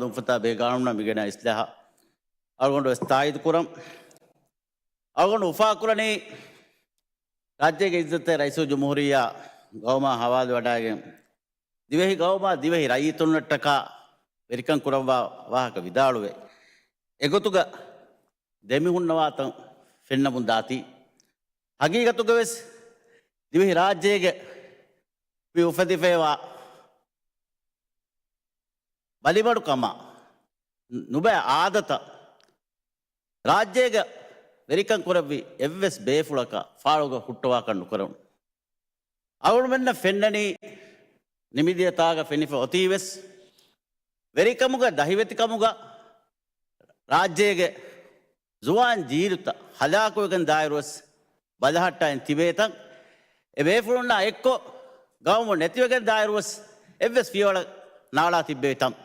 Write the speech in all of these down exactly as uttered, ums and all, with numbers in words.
އުފަތާ ބޭގާނޫނަށް މިގެނައި އިސްލާހަށް އަޅުގަނޑު ވެސް ތާއީދު ކުރަން. އަޅުގަނޑު އުފާކުރަނީ ރާއްޖޭގެ އިއްޒަތްތެރި ރައީސުލްޖުމްހޫރިއްޔާ ގައުމާ ހަވާލުވަޑައިގެން، ދިވެހި ގައުމާ ދިވެހި ރައްޔިތުންނަށްޓަކާ ވެރިކަން ކުރައްވާ ވާހަކަ ވިދާޅުވެ، އެގޮތުގަ ދެމިހުންނަވާތަން ފެންނަމުން ދާތީ. ހަގީގަތުގަވެސް ދިވެހި ރާއްޖޭގެ މި އުފެދިފައިވާ ބަލިމަޑުކަމާ ނުބައި އާދަތައް ރާއްޖޭގަ ވެރިކަން ކުރެއްވި އެއްވެސް ބޭފުޅަކަށް ފާޅުގަ ހުއްޓުވާކަށް ނުކުރެވުނު. އަޅުގަނޑުމެންނަށް ފެންނަނީ ނިމިދިޔަ ތާގަ ފެނިފަ އޮތީވެސް، ވެރިކަމުގަ ދަހިވެތިކަމުގަ ރާއްޖޭގެ ޒުވާން ޖީލުތައް ހަލާކުވެގެން ދާއިރުވެސް ބަލަހައްޓައިން ތިބޭތަން، އެ ބޭފުޅުންނާ އެއްކޮށް ގައުމު ނެތިވެގެން ދާއިރުވެސް އެއްވެސް ފިޔަވަޅެއް ނާޅާ ތިއްބެވިތަން.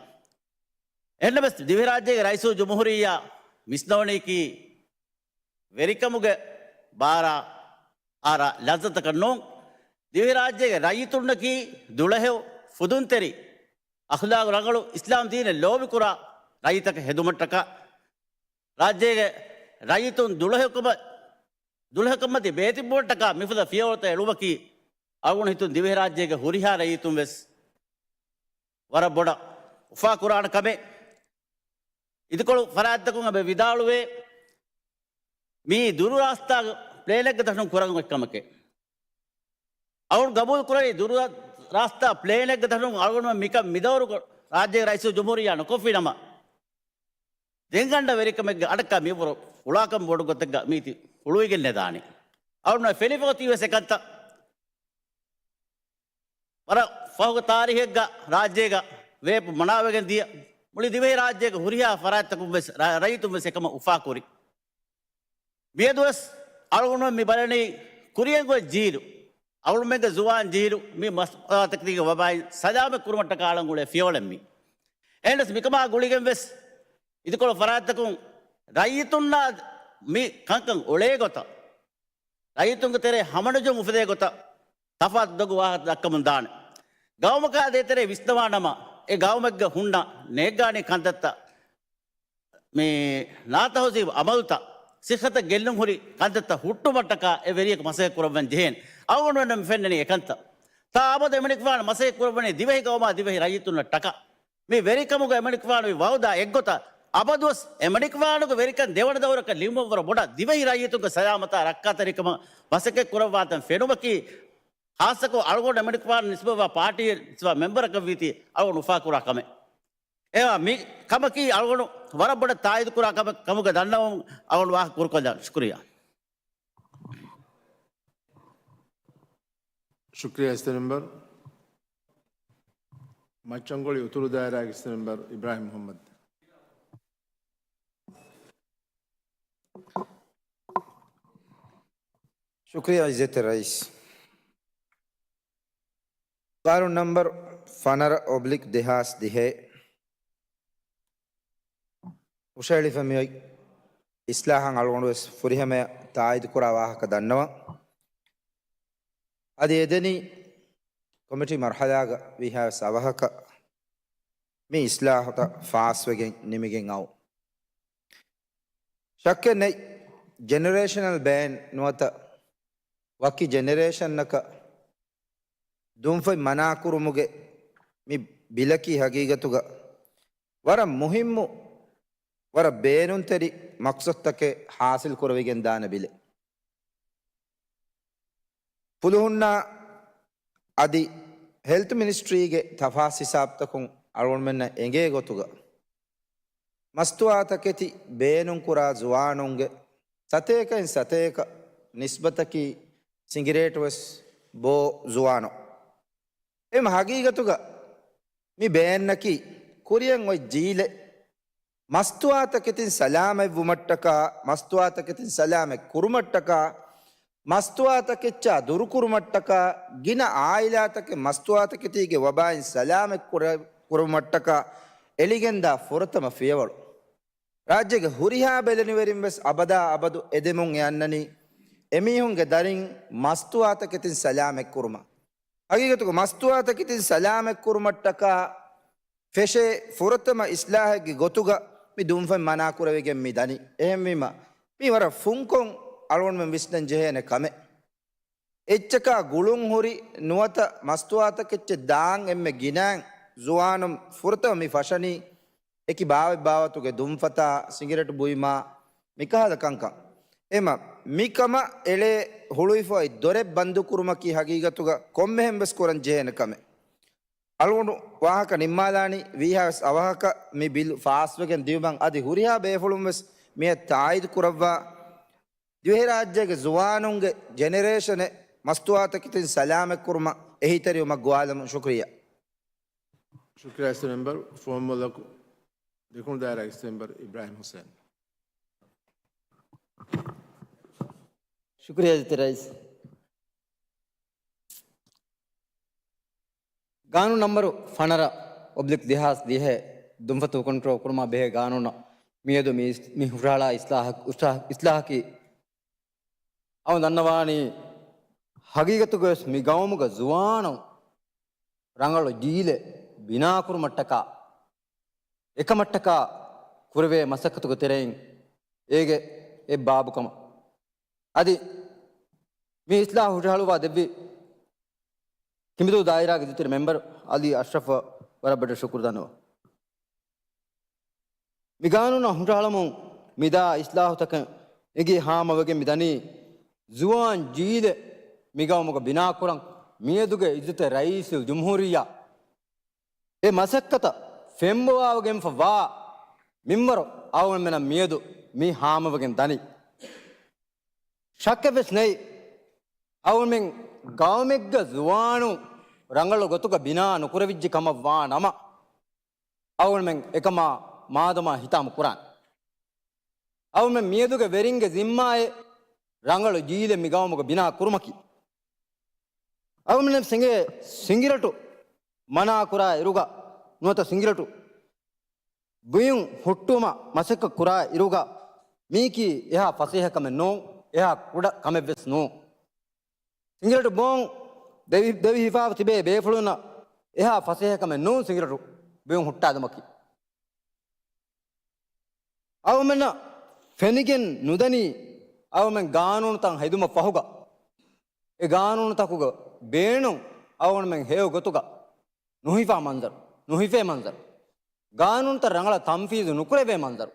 އެހެންނަމަވެސް ދިވެހިރާއްޖޭގެ ރައީސުލްޖުމްހޫރިއްޔާ ވިސްނަވަނީކީ ވެރިކަމުގެ ބާރާ އާރާ ލައްޒަތަކަށް ނޫން، ދިވެހިރާއްޖޭގެ ރައްޔިތުންނަކީ ދުޅަހެޔޮ ފުދުންތެރި، އަޚްލާގު ރަނގަޅު އިސްލާމް ދީނެއް ލޯބިކުރާ ރައްޔިތަކަށް ހެދުމަށްޓަކާ، ރާއްޖޭގެ ރައްޔިތުން ދުޅަހެޔޮކަމަށް، ދުޅަހެޔޮކަންމަތި ބޭތިއްބުމަށްޓަކާ މިފަދަ ފިޔަވަޅުތައް އެޅުމަކީ އަޅުގަނޑު ހިތުން ދިވެހިރާއްޖޭގެ ހުރިހާ ރައްޔިތުން ވެސް ވަރަށް ބޮޑަށް އުފާކުރާނެ ކަމެއް. އިދިކޮޅު ފަރާތްތަކުން އެބަ ވިދާޅުވޭ، މީ ދުރު ރާސްތާގެ ޕްލޭނެއްގެ ދަށުން ކުރަން އޮތް ކަމެކޭ. އަޅުގަނޑު ގަބޫލު ކުރަނީ ދުރު ރާސްތާ ޕްލޭނެއްގެ ދަށުން އަޅުގަނޑުމެން މިކަން މިދައުރު ރާއްޖޭގެ ރައީސުލްޖުމްހޫރިއްޔާ ނުކޮށްފިނަމަ، ދެންގަނޑަ ވެރިކަމެއްގެ އަޑަކާ މިވަރު ފުޅާކަން ބޮޑު ގޮތެއްގަ މީތި ހުޅުވިގެން ނެދާނެ. އަޅުގަނޑު ފެނިފަ އޮތީ ވެސް އެކަންތައް. ވަރަށް ފަހުގެ ތާރީހެއްގަ ރާއްޖޭގަ ވޭޕު މަނާވެގެން ދިޔަ މުޅި ދިވެހި ރާއްޖޭގެ ހުރިހާ ފަރާތްތަކުން ވެސް ރަ-، ރައްޔިތުން ވެސް އެކަމަށް އުފާކުރި. މިއަދު ވެސް އަޅުގަނޑުމެން މި ބަލަނީ ކުރިއަށް އޮތް ޖީލު، އަޅުގަނޑުމެންގެ ޒުވާން ޖީލު މި މަސްތުވާތަކެތީގެ ވަބާއިން ސަލާމަތް ކުރުމަށްޓަކާ އަޅަން އުޅޭ ފިޔަވަޅެއް މީ. އެހެނަސް މިކަމާ ގުޅިގެން ވެސް އިދިކޮޅު ފަރާތްތަކުން ރައްޔިތުންނާ މި ކަންކަން އުޅޭ ގޮތަށް، ރައްޔިތުންގެ ތެރޭ ހަމަނުޖުމް އުފެދޭ ގޮތަށް ތަފާތު ދޮގު ވާހަކަ ދައްކަމުން ދާނެ. ގައުމަކާ ދޭތެރޭ ވިސްނަވާ ނަމަ، އެ ގައުމެއްގަ ހުންނަ ނޭއްގާނީ ކަންތައްތައް، މި ނާތަހުޒީބު އަމަލުތައް، ސިއްހަތަށް ގެއްލުން ހުރި ކަންތައްތައް ހުއްޓުމަށްޓަކާ އެ ވެރިޔަކު މަސައްކަތް ކުރައްވަން ޖެހޭނެ. އަޅުގަނޑުމެންނަށް މި ފެންނަނީ އެކަންތައް. ތާ އަބަދު އެމަނިކުފާނު މަސައްކަތް ކުރައްވަނީ ދިވެހި ގައުމާ ދިވެހި ރައްޔިތުންނަށް ޓަކާ. މި ވެރިކަމުގަ އެމަނިކުފާނު ވި ވައުދާ އެއްގޮތަށް، އަބަދުވެސް އެމަނިކުފާނުގެ ވެރިކަން ދެވަނަ ދައުރަކަށް ލިބުމަށްވުރެ ބޮޑަށް ދިވެހި ރައްޔިތުންގެ ސަލާމަތާ ރައްކާތެރިކަމަށް މަސައްކަތް ކުރައްވާތަން ފެނުމަކީ، ޚާއްޞަކޮށް އަޅުގަނޑު އެމަނިކުފާނު ނިސްބަތްވާ ޕާޓީއެއް ނިސްބަތް މެމްބަރަކަށްވީތީ އަޅުގަނޑު އުފާކުރާ ކަމެއް. އެހެންވީމާ މި ކަމަކީ އަޅުގަނޑު ވަރަށް ބޮޑަށް ތާއީދު ކުރާ ކަމެއް ކަމުގެ ދަންނަވަމުން އަޅުގަނޑު ވާހަކަ ކުރުކޮށްލާން. ޝުކުރިއްޔާ. ޝުކުރިއްޔާ އިސްތަ މެމްބަރު. މައްޗަންގޮޅި އުތުރު ދާއިރާގެ އިސްތަ މެމްބަރު އިބްރާހިމް މުޙައްމަދު. ޝުކުރިއްޔާ އިއްޒަތްތެރި ރައީސް. ގާނޫނު ނަމްބަރު ފަނަރަ އޮބްލިކް ދެހާސް ދިހައެއް ހުށަހެޅިފަ މިއޮތް އިސްލާހަށް އަޅުގަނޑު ވެސް ފުރިހަމަޔަށް ތާއީދުކުރާ ވާހަކަ ދަންނަވަން. އަދި އެދެނީ ކޮމިޓީ މަރުޙަލާގަ ވީހާވެސް އަވަހަކަށް މި އިސްލާހުތައް ފާސްވެގެން ނިމިގެން އައު. ޝައްކެއް ނެތް، ޖެނެރޭޝަނަލް ބޭން ނުވަތަ ވަކި ޖެނެރޭޝަންއަކަށް ދުންފަތް މަނާކުރުމުގެ މި ބިލަކީ ހަގީގަތުގަ ވަރަށް މުހިއްމު، ވަރަށް ބޭނުންތެރި މަޤްޞަދުތަކެއް ޙާޞިލް ކުރެވިގެން ދާނެ ބިލެއް. ފުލުހުންނާ އަދި ހެލްތު މިނިސްޓްރީގެ ތަފާސް ހިސާބުތަކުން އަޅުގަނޑުމެންނަށް އެނގޭ ގޮތުގަ، މަސްތުވާތަކެތި ބޭނުންކުރާ ޒުވާނުންގެ ސަތޭކައިން ސަތޭކަ ނިސްބަތަކީ ސިނގިރޭޓު ވެސް ބޯ ޒުވާނުން. އެހެން ހަގީގަތުގަ މި ބޭންއަކީ ކުރިއަށް އޮތް ޖީލެއް މަސްތުވާތަކެތިން ސަލާމަތްވުމަށްޓަކާ، މަސްތުވާތަކެތިން ސަލާމަތް ކުރުމަށްޓަކާ، މަސްތުވާތަކެއްޗާ ދުރުކުރުމަށްޓަކާ، ގިނަ އާއިލާތަކެއް މަސްތުވާތަކެތީގެ ވަބާއިން ސަލާމަތް ކުރެ-، ކުރުމަށްޓަކާ އެޅިގެންދާ ފުރަތަމަ ފިޔަވަޅު. ރާއްޖޭގެ ހުރިހާ ބެލެނިވެރިން ވެސް އަބަދާ އަބަދު އެދެމުން އެ އަންނަނީ އެމީހުންގެ ދަރިން މަސްތުވާތަކެތިން ސަލާމަތް ކުރުމަށް. ހަގީގަތުގަ މަސްތުވާތަކެތިން ސަލާމަތް ކުރުމަށްޓަކާ ފެށޭ ފުރަތަމަ އިސްލާހެއްގެ ގޮތުގަ މި ދުންފަތް މަނާކުރެވިގެން މި ދަނީ. އެހެންވީމަ، މި ވަރަށް ފުންކޮށް އަޅުގަނޑުމެން ވިސްނަން ޖެހޭނެ ކަމެއް. އެއްޗަކާ ގުޅުން ހުރި ނުވަތަ މަސްތުވާތަކެއްޗެއް ދާން އެންމެ ގިނައިން ޒުވާނުން ފުރަތަމަ މި ފަށަނީ އެކި ބާވަތްބާވަތުގެ ދުންފަތާ، ސިނގިރޭޓު ބުއިމާ، މިކަހަލަ ކަންކަން. އެމަ، މިކަމަށް އެޅޭ ހުޅުވިފައި ދޮރެއް ބަންދުކުރުމަކީ ހަގީގަތުގަ ކޮންމެހެން ވެސް ކުރަން ޖެހޭނެ ކަމެއް. އަޅުގަނޑު ވާހަކަ ނިންމާލާނީ ވީހާވެސް އަވަހަކަށް މި ބިލް ފާސްވެގެން ދިޔުމަށް އަދި ހުރިހާ ބޭފުޅުން ވެސް މިއަށް ތާއީދު ކުރައްވާ. ދިވެހިރާއްޖޭގެ ޒުވާނުންގެ ޖެނެރޭޝަނެއް މަސްތުވާތަކެތިން ސަލާމަތްކުރުމަށް އެހީތެރިވުމަށް ގޮވާލަމުން ޝުކުރިއްޔާ. ޝުކުރިއްޔާ އިސް މެމްބަރު. ފުވައްމުލަކު ދެކުނު ދާއިރާ އިސް މެމްބަރު އިބްރާހިމް ހުސެން. ޝުކުރިއްޔާ އިއްޒަތްތެރި ރައީސް. ގާނޫނު ނަންބަރު ފަނަރަ އޮބްލިކް ދެހާސް ދިހަ ދުންފަތު ކޮންޓްރޯލް ކުރުމާ ބެހޭ ގާނޫނަށް މިއަދު މި އިސް-، މި ހުށަހަޅާ އިސްލާހަކީ، އިސްލާހަކީ އަޅުގަނޑު ދަންނަވާނީ ހަގީގަތުގަވެސް މި ގައުމުގަ ޒުވާނުން ރަނގަޅު ޖީލެއް ބިނާކުރުމަށްޓަކާ، އެކަމަށްޓަކާ ކުރެވޭ މަސައްކަތުގެ ތެރެއިން އޭގެ އެއް ބާބު ކަމަށް. އަދި މި އިސްލާހު ހުށަހަޅުއްވާ ދެއްވި ކިނބިދޫ ދާއިރާގެ އިއްޒަތްތެރި މެމްބަރު އަލީ އަޝްރަފަށް ވަރަށް ބޮޑަށް ޝުކުރު ދަންނަވަން. މި ގާނޫނަށް ހުށަހަޅަމުން މިދާ އިސްލާހުތަކަށް އެނގި ހާމަވެގެން މި ދަނީ، ޒުވާން ޖީލެއް މިގައުމުގަ ބިނާކުރަން މިއަދުގެ އިއްޒަތްތެރި ރައީސުލްޖުމްހޫރިއްޔާ އެ މަސައްކަތަށް ފެންބޮވާވެގެންފަ ވާ މިންވަރު އަޅުގަނޑުމެންނަށް މިއަދު މި ހާމަވެގެން ދަނީ. ޝައްކެއްވެސް ނެތް، އަޅުގަނޑުމެން ގައުމެއްގަ ޒުވާނުން ރަނގަޅު ގޮތުގަ ބިނާ ނުކުރެވިއްޖެ ކަމަށް ވާ ނަމަ، އަޅުގަނޑުމެން އެކަމާ މާދަމާ ހިތާމަ ކުރާނެ. އަޅުގަނޑުމެން މިއަދުގެ ވެރިންގެ ޒިންމާއެއް ރަނގަޅު ޖީލެއް މިގައުމުގަ ބިނާ ކުރުމަކީ. އަޅުގަނޑުމެން ސިނގި-، ސިނގިރޭޓު މަނާ ކުރާ އިރުގަ ނުވަތަ ސިނގިރޭޓު ބުއިން ހުއްޓުވުމަށް މަސައްކަތް ކުރާ އިރުގަ މީކީ އެހާ ފަސޭހަ ކަމެއް ނޫން، އެހާ ކުޑަ ކަމެއްވެސް ނޫން. ސިނގިރޭޓު ބޯން ދެވި-، ދެވި ހިފާ ތިބޭ ބޭފުޅުންނަށް އެހާ ފަސޭހަ ކަމެއް ނޫން ސިނގިރޭޓު ބުއިން ހުއްޓާލުމަކީ. އަޅުމެންނަށް ފެނިގެން ނުދަނީ އަޅުމެން ގާނޫނުތައް ހެދުމަށް ފަހުގަ، އެ ގާނޫނުތަކުގަ ބޭނުން އަޅުމެން ހެޔޮ ގޮތުގަ ނުހިފާ މަންޒަރު، ނުހިފޭ މަންޒަރު، ގާނޫނުތައް ރަނގަޅަށް ތަންފީޒު ނުކުރެވޭ މަންޒަރު.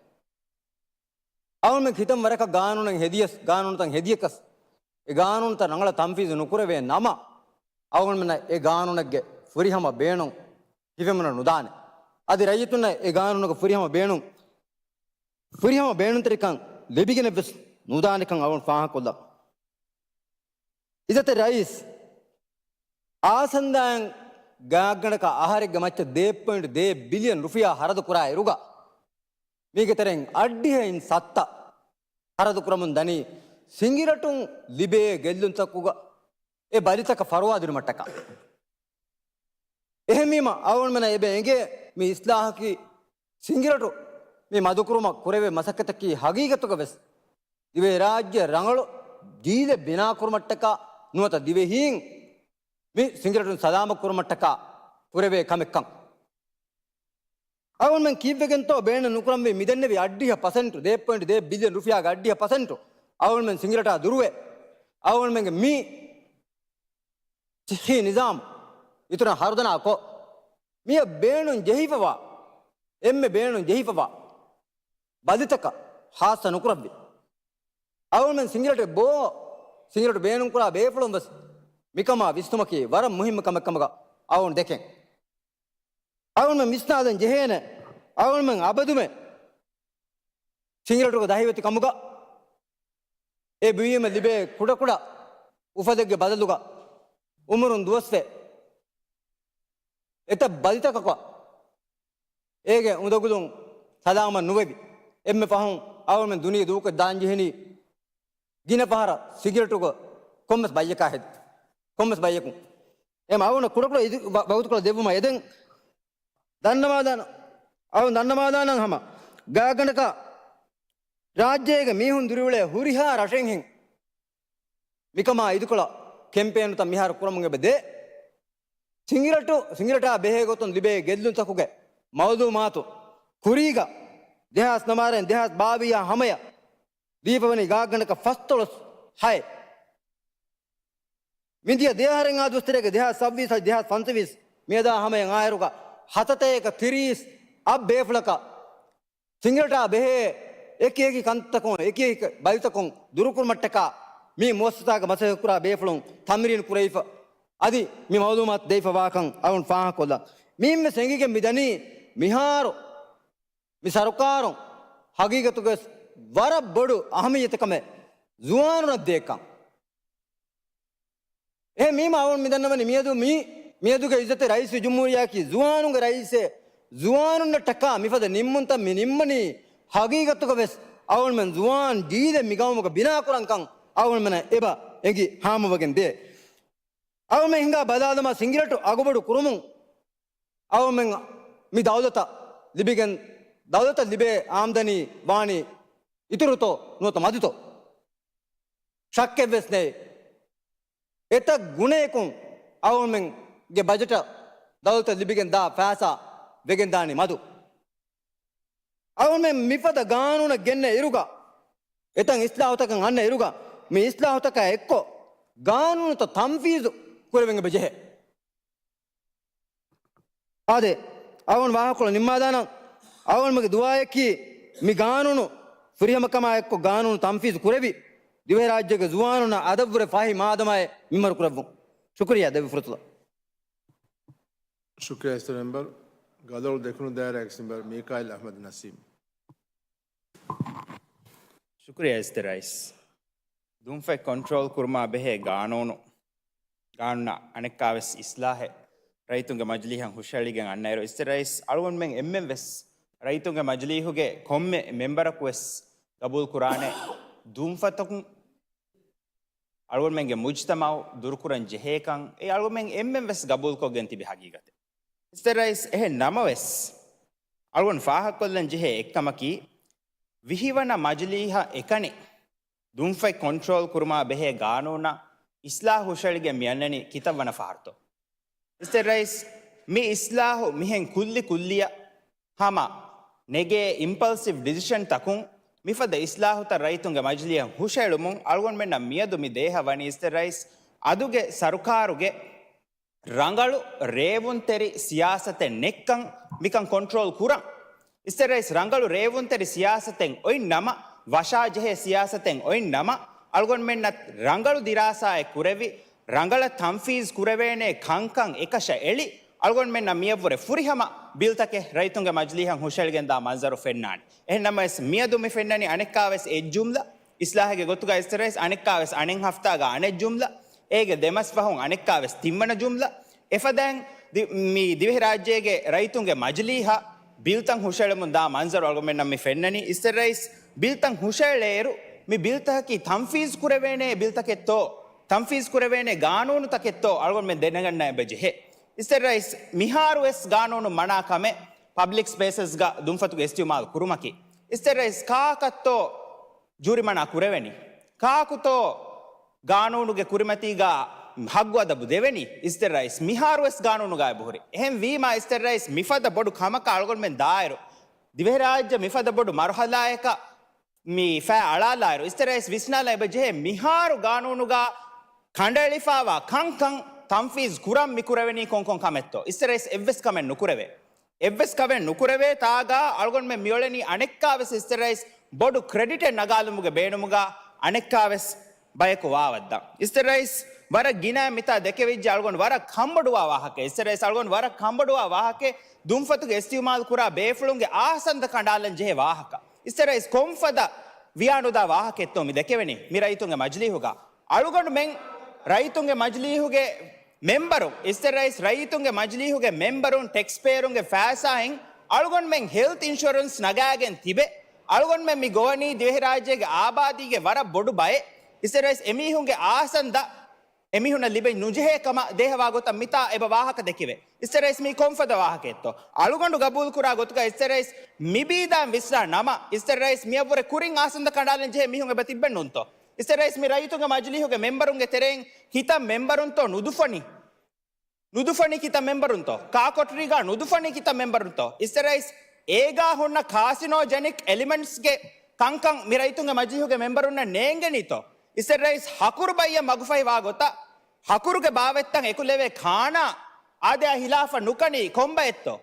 އަޅުމެން ކިތަން ވަރަކަށް ގާނޫނެއް ހެދިޔަސް، ގާނޫނުތައް ހެދިޔަކަސް، އެ ގާނޫނުތައް ރަނގަޅަށް ތަންފީޒު ނުކުރެވޭ ނަމަ، އަޅުމެންނަށް އެ ގާނޫނެއްގެ ފުރިހަމަ ބޭނުން ހިފެމުނަ ނުދާނެ. އަދި ރައްޔިތުންނަށް އެ ގާނޫނުގެ ފުރިހަމަ ބޭނުން، ފުރިހަމަ ބޭނުންތެރިކަން ލިބިގެނެއްވެސް ނުދާނެކަން އަޅުން ފާހަގަކޮށްލަން. އިއްޒަތްތެރި ރައީސް، އާސަންދާއިން ގާތްގަނޑަކަށް އަހަރެއްގެ މައްޗަށް ދޭއް ޕޮއިންޓް ދޭއް ބިލިއަން ރުފިޔާ ހަރަދު ކުރާ އިރުގަ، މީގެ ތެރެއިން އަށްޑިހައިން ސައްތަ ހަރަދު ކުރަމުން ދަނީ، ސިނގިރޭޓުން ލިބޭ ގެއްލުންތަކުގަ އެ ބަލިތަކަށް ފަރުވާ ދިނުމަށްޓަކާ. އެހެންވީމަ، އަޅުގަނޑުމެންނަށް އެބަ އެނގޭ މި އިސްލާހަކީ ސިނގިރޭޓު މި މަދުކުރުމަށް ކުރެވޭ މަސައްކަތަކީ ހަގީގަތުގަ ވެސް ދިވެހިރާއްޖެ ރަނގަޅު ޖީލެއް ބިނާކުރުމަށްޓަކާ ނުވަތަ ދިވެހީން މި ސިނގިރޭޓުން ސަލާމަތް ކުރުމަށްޓަކާ ކުރެވޭ ކަމެއްކަން. އަޅުގަނޑުމެން ކީއްވެގެންތޯ ބޭނުން ނުކުރަންވީ މިދެންނެވި އަށްޑިހަ ޕަސެންޓު، ދޭއް ޕޮއިންޓް ދޭއް ބިލިއަން ރުފިޔާގެ އަށްޑިހަ ޕަސެންޓު އަޅުގަނޑުމެން ސިނގިރޭޓާ ދުރުވެ، އަޅުގަނޑުމެންގެ މި ސިއްހީ ނިޒާމް އިތުރަށް ހަރުދަނާ ކޮށް، މިއަށް ބޭނުން ޖެހިފަވާ، އެންމެ ބޭނުން ޖެހިފަވާ ބަލިތަކަށް ހާއްސަ ނުކުރައްވި. އަޅުގަނޑުމެން ސިނގިރޭޓެއް ބޯ، ސިނގިރޭޓު ބޭނުންކުރާ ބޭފުޅުން ވެސް މިކަމާ ވިސްނުމަކީ ވަރަށް މުހިއްމު ކަމެއް ކަމުގަ އަޅުގަނޑު ދެކެން. އަޅުގަނޑުމެން ވިސްނާލަން ޖެހޭނެ، އަޅުގަނޑުމެން އަބަދުމެ ސިނގިރޭޓުގެ ދަހިވެތި ކަމުގަ އެ ބުއިމަށް ލިބޭ ކުޑަކުޑަ އުފަލެއްގެ ބަދަލުގަ އުމުރުން ދުވަސްވެ އެތައް ބަލިތަކަކަށް އޭގެ އުނދަގުލުން ސަލާމަތް ނުވެވި. އެންމެ ފަހުން އަޅުގަނޑުމެން ދުނިޔެ ދޫކޮށް ދާން ޖެހެނީ ގިނަ ފަހަރަށް ސިނގިރޭޓުގަ ކޮންމެސް ބައްޔަކާ ހެދި، ކޮންމެސް ބައްޔަކުން. އެމަ އަޅުގަނޑަށް ކުޑަކުޑަ އިދި-، ވަ-، ވަގުތުކޮޅެއް ދެއްވުމަށް އެދެން ދަންނަވާލާނަ، އަޅުން ދަންނަވާލާނަން ހަމަ ގާތްގަނޑަކަށް ރާއްޖޭގެ މީހުން ދުރުއިވުޅޭ ހުރިހާ ރަށެއްހެން މިކަމާ އިދިކޮޅަށް ކެމްޕޭނުތައް މިހާރު ކުރަމުން އެބަ ދޭ. ސިނގިރޭޓު، ސިނގިރޭޓާ ބެހޭ ގޮތުން ލިބޭ ގެއްލުންތަކުގެ މައުލޫމާތު ކުރީގަ ދެހާސް ނަވާރައިން ދެހާސް ބާވީހާ ހަމަޔަށް ދީފަވަނީ ގާތްގަނޑަކަށް ފަސްދޮޅަސް ހައެއް. މިދިޔަ ދެއަހަރެއް އާ ދުވަސްތެރޭގެ ދެހާސް ސައްބީސް ދެހާސް ފަންސަވީސް މިއަދާ ހަމަޔަށް އާއިރުގަ ހަތަތޭކަ ތިރީސް އަށް ބޭފުޅަކަށް ސިނގިލަޓާ ބެހޭ އެކި އެކި ކަންތަކުން އެކި އެކި ބަލިތަކުން ދުރުކުރުމަށްޓަކާ މި މުއައްސަސާގެ މަސައްކަތްކުރާ ބޭފުޅުން ތަމްރީން ކުރެވިފަ. އަދި މި މައުލޫމާތު ދެވިފަ ވާކަން އަޅުން ފާހަގަކޮށްލަން. މިއިންވެސް އެނގިގެން މިދަނީ މިހާރު މި ސަރުކާރުން ހަގީގަތުގަވެސް ވަރަށް ބޮޑު އަހަމިއްޔަތެއް ކަމެއް ޒުވާނުންނަށް ދޭކަން. އެހެން ވީމަ އަޅުން މި ދަންނަވަނީ މިއަދު މި، މިއަދުގެ އިއްޒަތްތެރި ރައީސް ޖުމްހޫރިއްޔާއަކީ ޒުވާނުންގެ ރައީސެއް، ޒުވާނުންނަށްޓަކާ މިފަދަ ނިންމުންތައް މި ނިންމަނީ ހަގީގަތުގަވެސް އަޅުގަނޑުމެން ޒުވާން ޖީލެއް މި ގައުމުގަ ބިނާކުރަންކަން އަޅުގަނޑުމެންނަށް އެބަ އެނގި ހާމަވެގެން ދޭ. އަޅުގަނޑުމެން ހިނގާ ބަލާލަމާ ސިނގިލަޓު އަގުބޮޑު ކުރުމުން އަޅުގަނޑުމެން މި ދައުލަތަށް ލިބިގެން، ދައުލަތަށް ލިބޭ އާމްދަނީ ވާނީ އިތުރުތޯ ނުވަތަ މަދުތޯ؟ ޝައްކެއްވެސް ނެތް. އެތައް ގުނަޔަކުން އަޅުގަނޑުމެންގެ ބަޖެޓަށް ދައުލަތަށް ލިބިގެން ދާ ފައިސާ ވެގެން ދާނީ މަދު. އަޅުގަނޑުމެން މިފަދަ ގާނޫނަށް ގެންނަ އިރުގަ، އެތައް އިސްލާހުތަކަށް އަންނަ އިރުގަ، މި އިސްލާހުތަކާ އެއްކޮށް ގާނޫނުތައް ތަންފީޒު ކުރެވެން އެބަ ޖެހޭ. އާދެ، އަޅުގަނޑު ވާހަކަކޮޅު ނިންމާލާނަން. އަޅުގަނޑުމެންގެ ދުޢާއަކީ މި ގާނޫނު ފުރިހަމަކަމާ އެއްކޮށް ގާނޫނު ތަންފީޒު ކުރެވި، ދިވެހިރާއްޖޭގެ ޒުވާނުންނަށް އަދަށްވުރެ ފަހި މާދަމާއެއް މިންވަރު ކުރެއްވުން. ޝުކުރިއްޔާ ދެއްވި ފުރުސަތު. ޝުކުރިއްޔާ އިސްތަ މެމްބަރު. ގަދޮޅު ދެކުނު ދާއިރާގެ މެމްބަރު މީކާއިލް އަޙްމަދު ނަސީމް. ޝުކުރިއްޔާ އިސްތަ ރައީސް. ދުންފަތް ކޮންޓްރޯލް ކުރުމާ ބެހޭ ގާނޫނު، ގާނޫނާ އަނެއްކާވެސް އިސްލާހެއް ރައްޔިތުންގެ މަޖިލީހަށް ހުށައެޅިގެން އަންނައިރު، އިސްތަ ރައީސް، އަޅުގަނޑުމެން އެންމެން ވެސް ރައްޔިތުންގެ މަޖިލީހުގެ ކޮންމެ މެމްބަރަކު ވެސް ގަބޫލު ކުރާނެ ދުންފަތަކުން އަޅުގަނޑުމެންގެ މުޖްތަމަޢު ދުރުކުރަން ޖެހޭކަން އެ އަޅުގަނޑުމެން އެންމެން ވެސް ގަބޫލުކޮށްގެން ތިބި ހަގީގަތެއް. އިސްތަ ރައީސް، އެހެން ނަމަވެސް، އަޅުގަނޑު ފާހަގަކޮށްލަން ޖެހޭ އެއްކަމަކީ، ވިހިވަނަ މަޖިލީހަށް އެކަނި ދުންފަތް ކޮންޓްރޯލް ކުރުމާ ބެހޭ ގާނޫނަށް އިސްލާހު ހުށައެޅިގެން މިއަންނަނީ ކިތައްވަނަ ފަހަރުތޯ؟ އިސްތަ ރައީސް، މި އިސްލާހު މިހެން ކުއްލި ކުއްލިއަށް ހަމަ ނެގޭ އިމްޕަލްސިވް ޑިސިޝަންތަކުން މިފަދަ އިސްލާހުތައް ރައްޔިތުންގެ މަޖިލީހަށް ހުށައެޅުމުން އަޅުގަނޑުމެންނަށް މިއަދު މި ދޭހަ ވަނީ އިސްތަ ރައީސް އަދުގެ ސަރުކާރުގެ ރަނގަޅު ރޭވުންތެރި ސިޔާސަތެއް ނެއްކަން މިކަން ކޮންޓްރޯލް ކުރަން. އިސްތަ ރައީސް ރަނގަޅު ރޭވުންތެރި ސިޔާސަތެއް އޮތް ނަމަ، ވަށާޖެހޭ ސިޔާސަތެއް އޮތް ނަމަ، އަޅުގަނޑުމެންނަށް ރަނގަޅު ދިރާސާއެއް ކުރެވި، ރަނގަޅަށް ތަންފީޒް ކުރެވޭނޭ ކަންކަން އެކަށަ އެޅި، އަޅުގަނޑުމެންނަށް މިއަށްވުރެ ފުރިހަމަ ބިލްތަކެއް ރައްޔިތުންގެ މަޖިލީހަށް ހުށައެޅިގެންދާ މަންޒަރު ފެންނާނެ. އެހެން ނަމަވެސް، މިއަދު މި ފެންނަނީ އަނެއްކާވެސް އެއްޖުމްލަ، އިސްލާހެއްގެ ގޮތުގަ އިސްތަ ރައީސް އަނެއްކާވެސް އަނެއް ހަފްތާގަ އަނެއްޖުމްލަ، އޭގެ ދެމަސް ފަހުން އަނެއްކާވެސް ތިންވަނަ ޖުމްލަ. އެފަދައިން ދި-، މި ދިވެހިރާއްޖޭގެ ރައްޔިތުންގެ މަޖިލީހަށް ބިލްތައް ހުށައެޅުމުން ދާ މަންޒަރު އަޅުގަނޑުމެންނަށް މި ފެންނަނީ. އިސްތަ ރައީސް ބިލްތައް ހުށައެޅޭއިރު، މި ބިލްތަކަކީ ތަންފީޒް ކުރެވޭނޭ ބިލްތަކެއްތޯ، ތަންފީޒް ކުރެވޭނޭ ގާނޫނުތަކެއްތޯ އަޅުގަނޑުމެން ދެނެގަންނަ އެބަ ޖެހޭ. އިސްތަ ރައީސް، މިހާރުވެސް ގާނޫނު މަނާ ކަމެއް ޕަބްލިކް ސްޕޭސަސްގަ ދުންފަތުގެ އިސްތިޢުމާލު ކުރުމަކީ. އިސްތަ ރައީސް، ކާކަށްތޯ ޖޫރިމަނާ ކުރެވެނީ؟ ކާކުތޯ ގާނޫނުގެ ކުރިމަތީގަ ހައްގު އަދަބު ދެވެނީ؟ އިސްތަ ރައީސް، މިހާރުވެސް ގާނޫނުގަ އެބަހުރި. އެހެން ވީމާ އިސްތަ ރައީސް، މިފަދަ ބޮޑު ކަމަކަށް އަޅުގަނޑުމެން ދާއިރު، ދިވެހިރާއްޖެ މިފަދަ ބޮޑު މަރުހަލާއަކަށް މި ފައި އަޅާލާއިރު، އިސްތަ ރައީސް ވިސްނާލަން އެބަ ޖެހޭ، މިހާރު ގާނޫނުގަ ކަނޑައެޅިފައިވާ ކަންކަން ތަންފީޒް ކުރަން މި ކުރެވެނީ ކޮންކޮން ކަމެއްތޯ؟ އިސްތަ ރައީސް އެއްވެސް ކަމެއް ނުކުރެވޭ. އެއްވެސް ކަމެއް ނުކުރެވޭ ތާގަ އަޅުގަނޑުމެން މިއުޅެނީ އަނެއްކާވެސް އިސްތަ ރައީސް ބޮޑު ކްރެޑިޓެއް ނަގާލުމުގެ ބޭނުމުގަ އަނެއްކާވެސް ބަޔަކު ވާވައްދަން. އިސްތަ ރައީސް ވަރަށް ގިނަ މިތާ ދެކެވިއްޖެ އަޅުގަނޑު ވަރަށް ކަންބޮޑުވާ ވާހަކަ. އިސްތަ ރައީސް އަޅުގަނޑު ވަރަށް ކަންބޮޑުވާ ވާހަކަ ދުންފަތުގެ އިސްތިޢުމާލު ކުރާ ބޭފުޅުންގެ އާސަންދަ ކަނޑާލަން ޖެހޭ ވާހަކަ. އިސްތަ ރައީސް ކޮންފަދަ ވިޔާނުދާ ވާހަކައެއްތޯ މި ދެކެވެނީ މި ރައްޔިތުންގެ މަޖިލީހުގަ؟ އަޅުގަނޑުމެން ރައްޔިތުންގެ މަޖިލީހުގެ މެމްބަރުން، އިސްތަ ރައީސް ރައްޔިތުންގެ މަޖިލީހުގެ މެމްބަރުން ޓެކްސްޕޭޔަރުންގެ ފައިސާއިން އަޅުގަނޑުމެން ހެލްތް އިންޝުއަރެންސް ނަގާގެން ތިބެ، އަޅުގަނޑުމެން މި ގޮވަނީ ދިވެހިރާއްޖޭގެ އާބާދީގެ ވަރަށް ބޮޑު ބައެއް. އިސްތަ ރައީސް އެމީހުންގެ އާސަންދަ އެމީހުންނަށް ލިބެން ނުޖެހޭ ކަމަށް ދޭހަވާ ގޮތަށް މިތާ އެބަ ވާހަކަ ދެކެވޭ. އިސްތަ ރައީސް މީ ކޮންފަދަ ވާހަކައެއްތޯ؟ އަޅުގަނޑު ގަބޫލު ކުރާ ގޮތުގަ އިސްތަ ރައީސް މި ބީދާން ވިސްނާ ނަމަ، އިސްތަ ރައީސް މިއަށްވުރެ ކުރިން އާސަންދަ ކަނޑާލަން ޖެހޭ މީހުން އެބަ ތިއްބެއް ނޫންތޯ؟ އިސްތަ ރައީސް މި ރައްޔިތުންގެ މަޖިލީހުގެ މެމްބަރުންގެ ތެރެއިން ކިތައް މެމްބަރުންތޯ ނުދުފަނީ؟ ނުދުފަނީ ކިތައް މެމްބަރުންތޯ؟ ކާކޮޓަރީގާ ނުދުފަނީ ކިތައް މެމްބަރުންތޯ؟ އިސްތެ ރައީސް، އޭގާ ހުންނަ ކާސިނޯޖެނިކް އެލިމެންޓްސްގެ ކަންކަން މި ރައްޔިތުންގެ މަޖިލީހުގެ މެމްބަރުންނަށް ނޭނގެނީތޯ؟ އިސްތެ ރައީސް، ހަކުރު ބައްޔަށް މަގުފަހިވާ ގޮތަށް ހަކުރުގެ ބާވަތްތައް އެކުލެވޭ ކާނާ އާދަޔާ ހިލާފަށް ނުކަނީ ކޮންބައެއްތޯ؟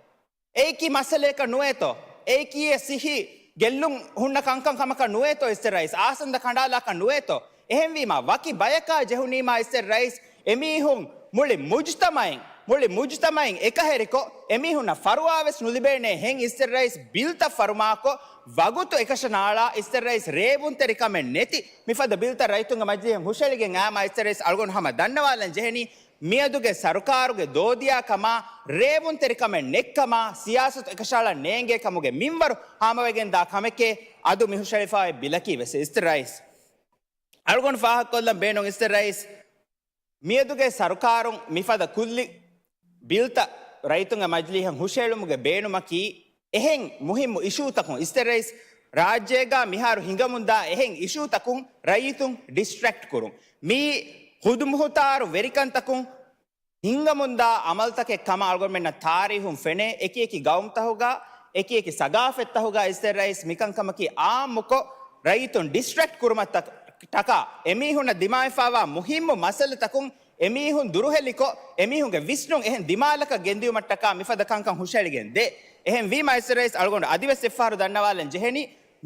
އެއީކީ މައްސަލަޔަކަށް ނުވޭތޯ؟ އެއީކީ އެ ސިއްހީ ގެއްލުން ހުންނަ ކަންކަން ކަމަކަށް ނުވޭތޯ އިސްތެ ރައީސް؟ އާސަންދަ ކަނޑާލާކަށް ނުވޭތޯ؟ އެހެންވީމާ، ވަކި ބަޔަކާ ޖެހުނީމާ އިސްތެ ރައީސް، އެމީހުން މުޅި މުޖްތަމައިން، މުޅި މުޖްތަމައިން އެކަހެރިކޮށް، އެމީހުންނަށް ފަރުވާވެސް ނުލިބޭނޭ ހެން އިސްތެ ރައީސް ބިލްތައް ފަރުމާކޮށް، ވަގުތު އެކަށަ ނާޅާ އިސްތެ ރައީސް ރޭވުންތެރިކަމެއް ނެތި މިފަދަ ބިލްތައް ރައްޔިތުންގެ މަޖިލީހަށް ހުށައެޅިގެން އައީމާ އިސްތެ ރައީސް އަޅުގަނޑު ހަމަ ދަންނަވާލަން ޖެހެނީ، މިއަދުގެ ސަރުކާރުގެ ދޯދިޔާ ކަމާ، ރޭވުންތެރިކަމެއް ނެތްކަމާ، ސިޔާސަތު އެކަށައަޅަން ނޭނގޭ ކަމުގެ މިންވަރު ހާމަވެގެންދާ ކަމެކޭ އަދު މި ހުށައެޅިފައި ބިލަކީ ވެސް އިސްތެ ރައީސް. އަޅުގަނޑު ފާހަގަކޮށްލަން ބޭނުން އިސްތެ ރައީސް، މިއަދުގެ ސަރުކާރުން މިފަދަ ކުއްލި ބިލްތައް ރައްޔިތުންގެ މަޖިލީހަށް ހުށައެޅުމުގެ ބޭނުމަކީ، އެހެން މުހިއްމު އިޝޫތަކުން، އިސްތެ ރައީސް، ރާއްޖޭގާ މިހާރު ހިނގަމުންދާ އެހެން އިޝޫތަކުން ރައްޔިތުން ޑިސްޓްރެކްޓް ކުރުން. މީ ޚުދުމުހުތާރު ވެރިކަންތަކުން ހިނގަމުންދާ އަމަލުތަކެއް ކަމަށް އަޅުގަނޑުމެންނަށް ތާރީހުން ފެނޭ. އެކި އެކި ގައުމުތަކުގަ، އެކި އެކި ސަގާފަތްތަކުގަ އިސްތެ ރައީސް މިކަންކަމަކީ އާއްމުކޮށް، ރައްޔިތުން ޑިސްޓްރެކްޓް ކުރުމަށް ޓަކާ އެމީހުންނަށް ދިމާވެފައިވާ މުހިއްމު މައްސަލަތަކުން އެމީހުން ދުރުހެލިކޮށް، އެމީހުންގެ ވިސްނުން އެހެން ދިމާލަކަށް ގެންދިއުމަށްޓަކާ މިފަދަ ކަންކަން ހުށައެޅިގެން ދޭ. އެހެންވީމާ އިސްތެ ރައީސް އަޅުގަނޑު އަދިވެސް އެއްފަހަރު ދަންނަވާލަން ޖެހެނީ،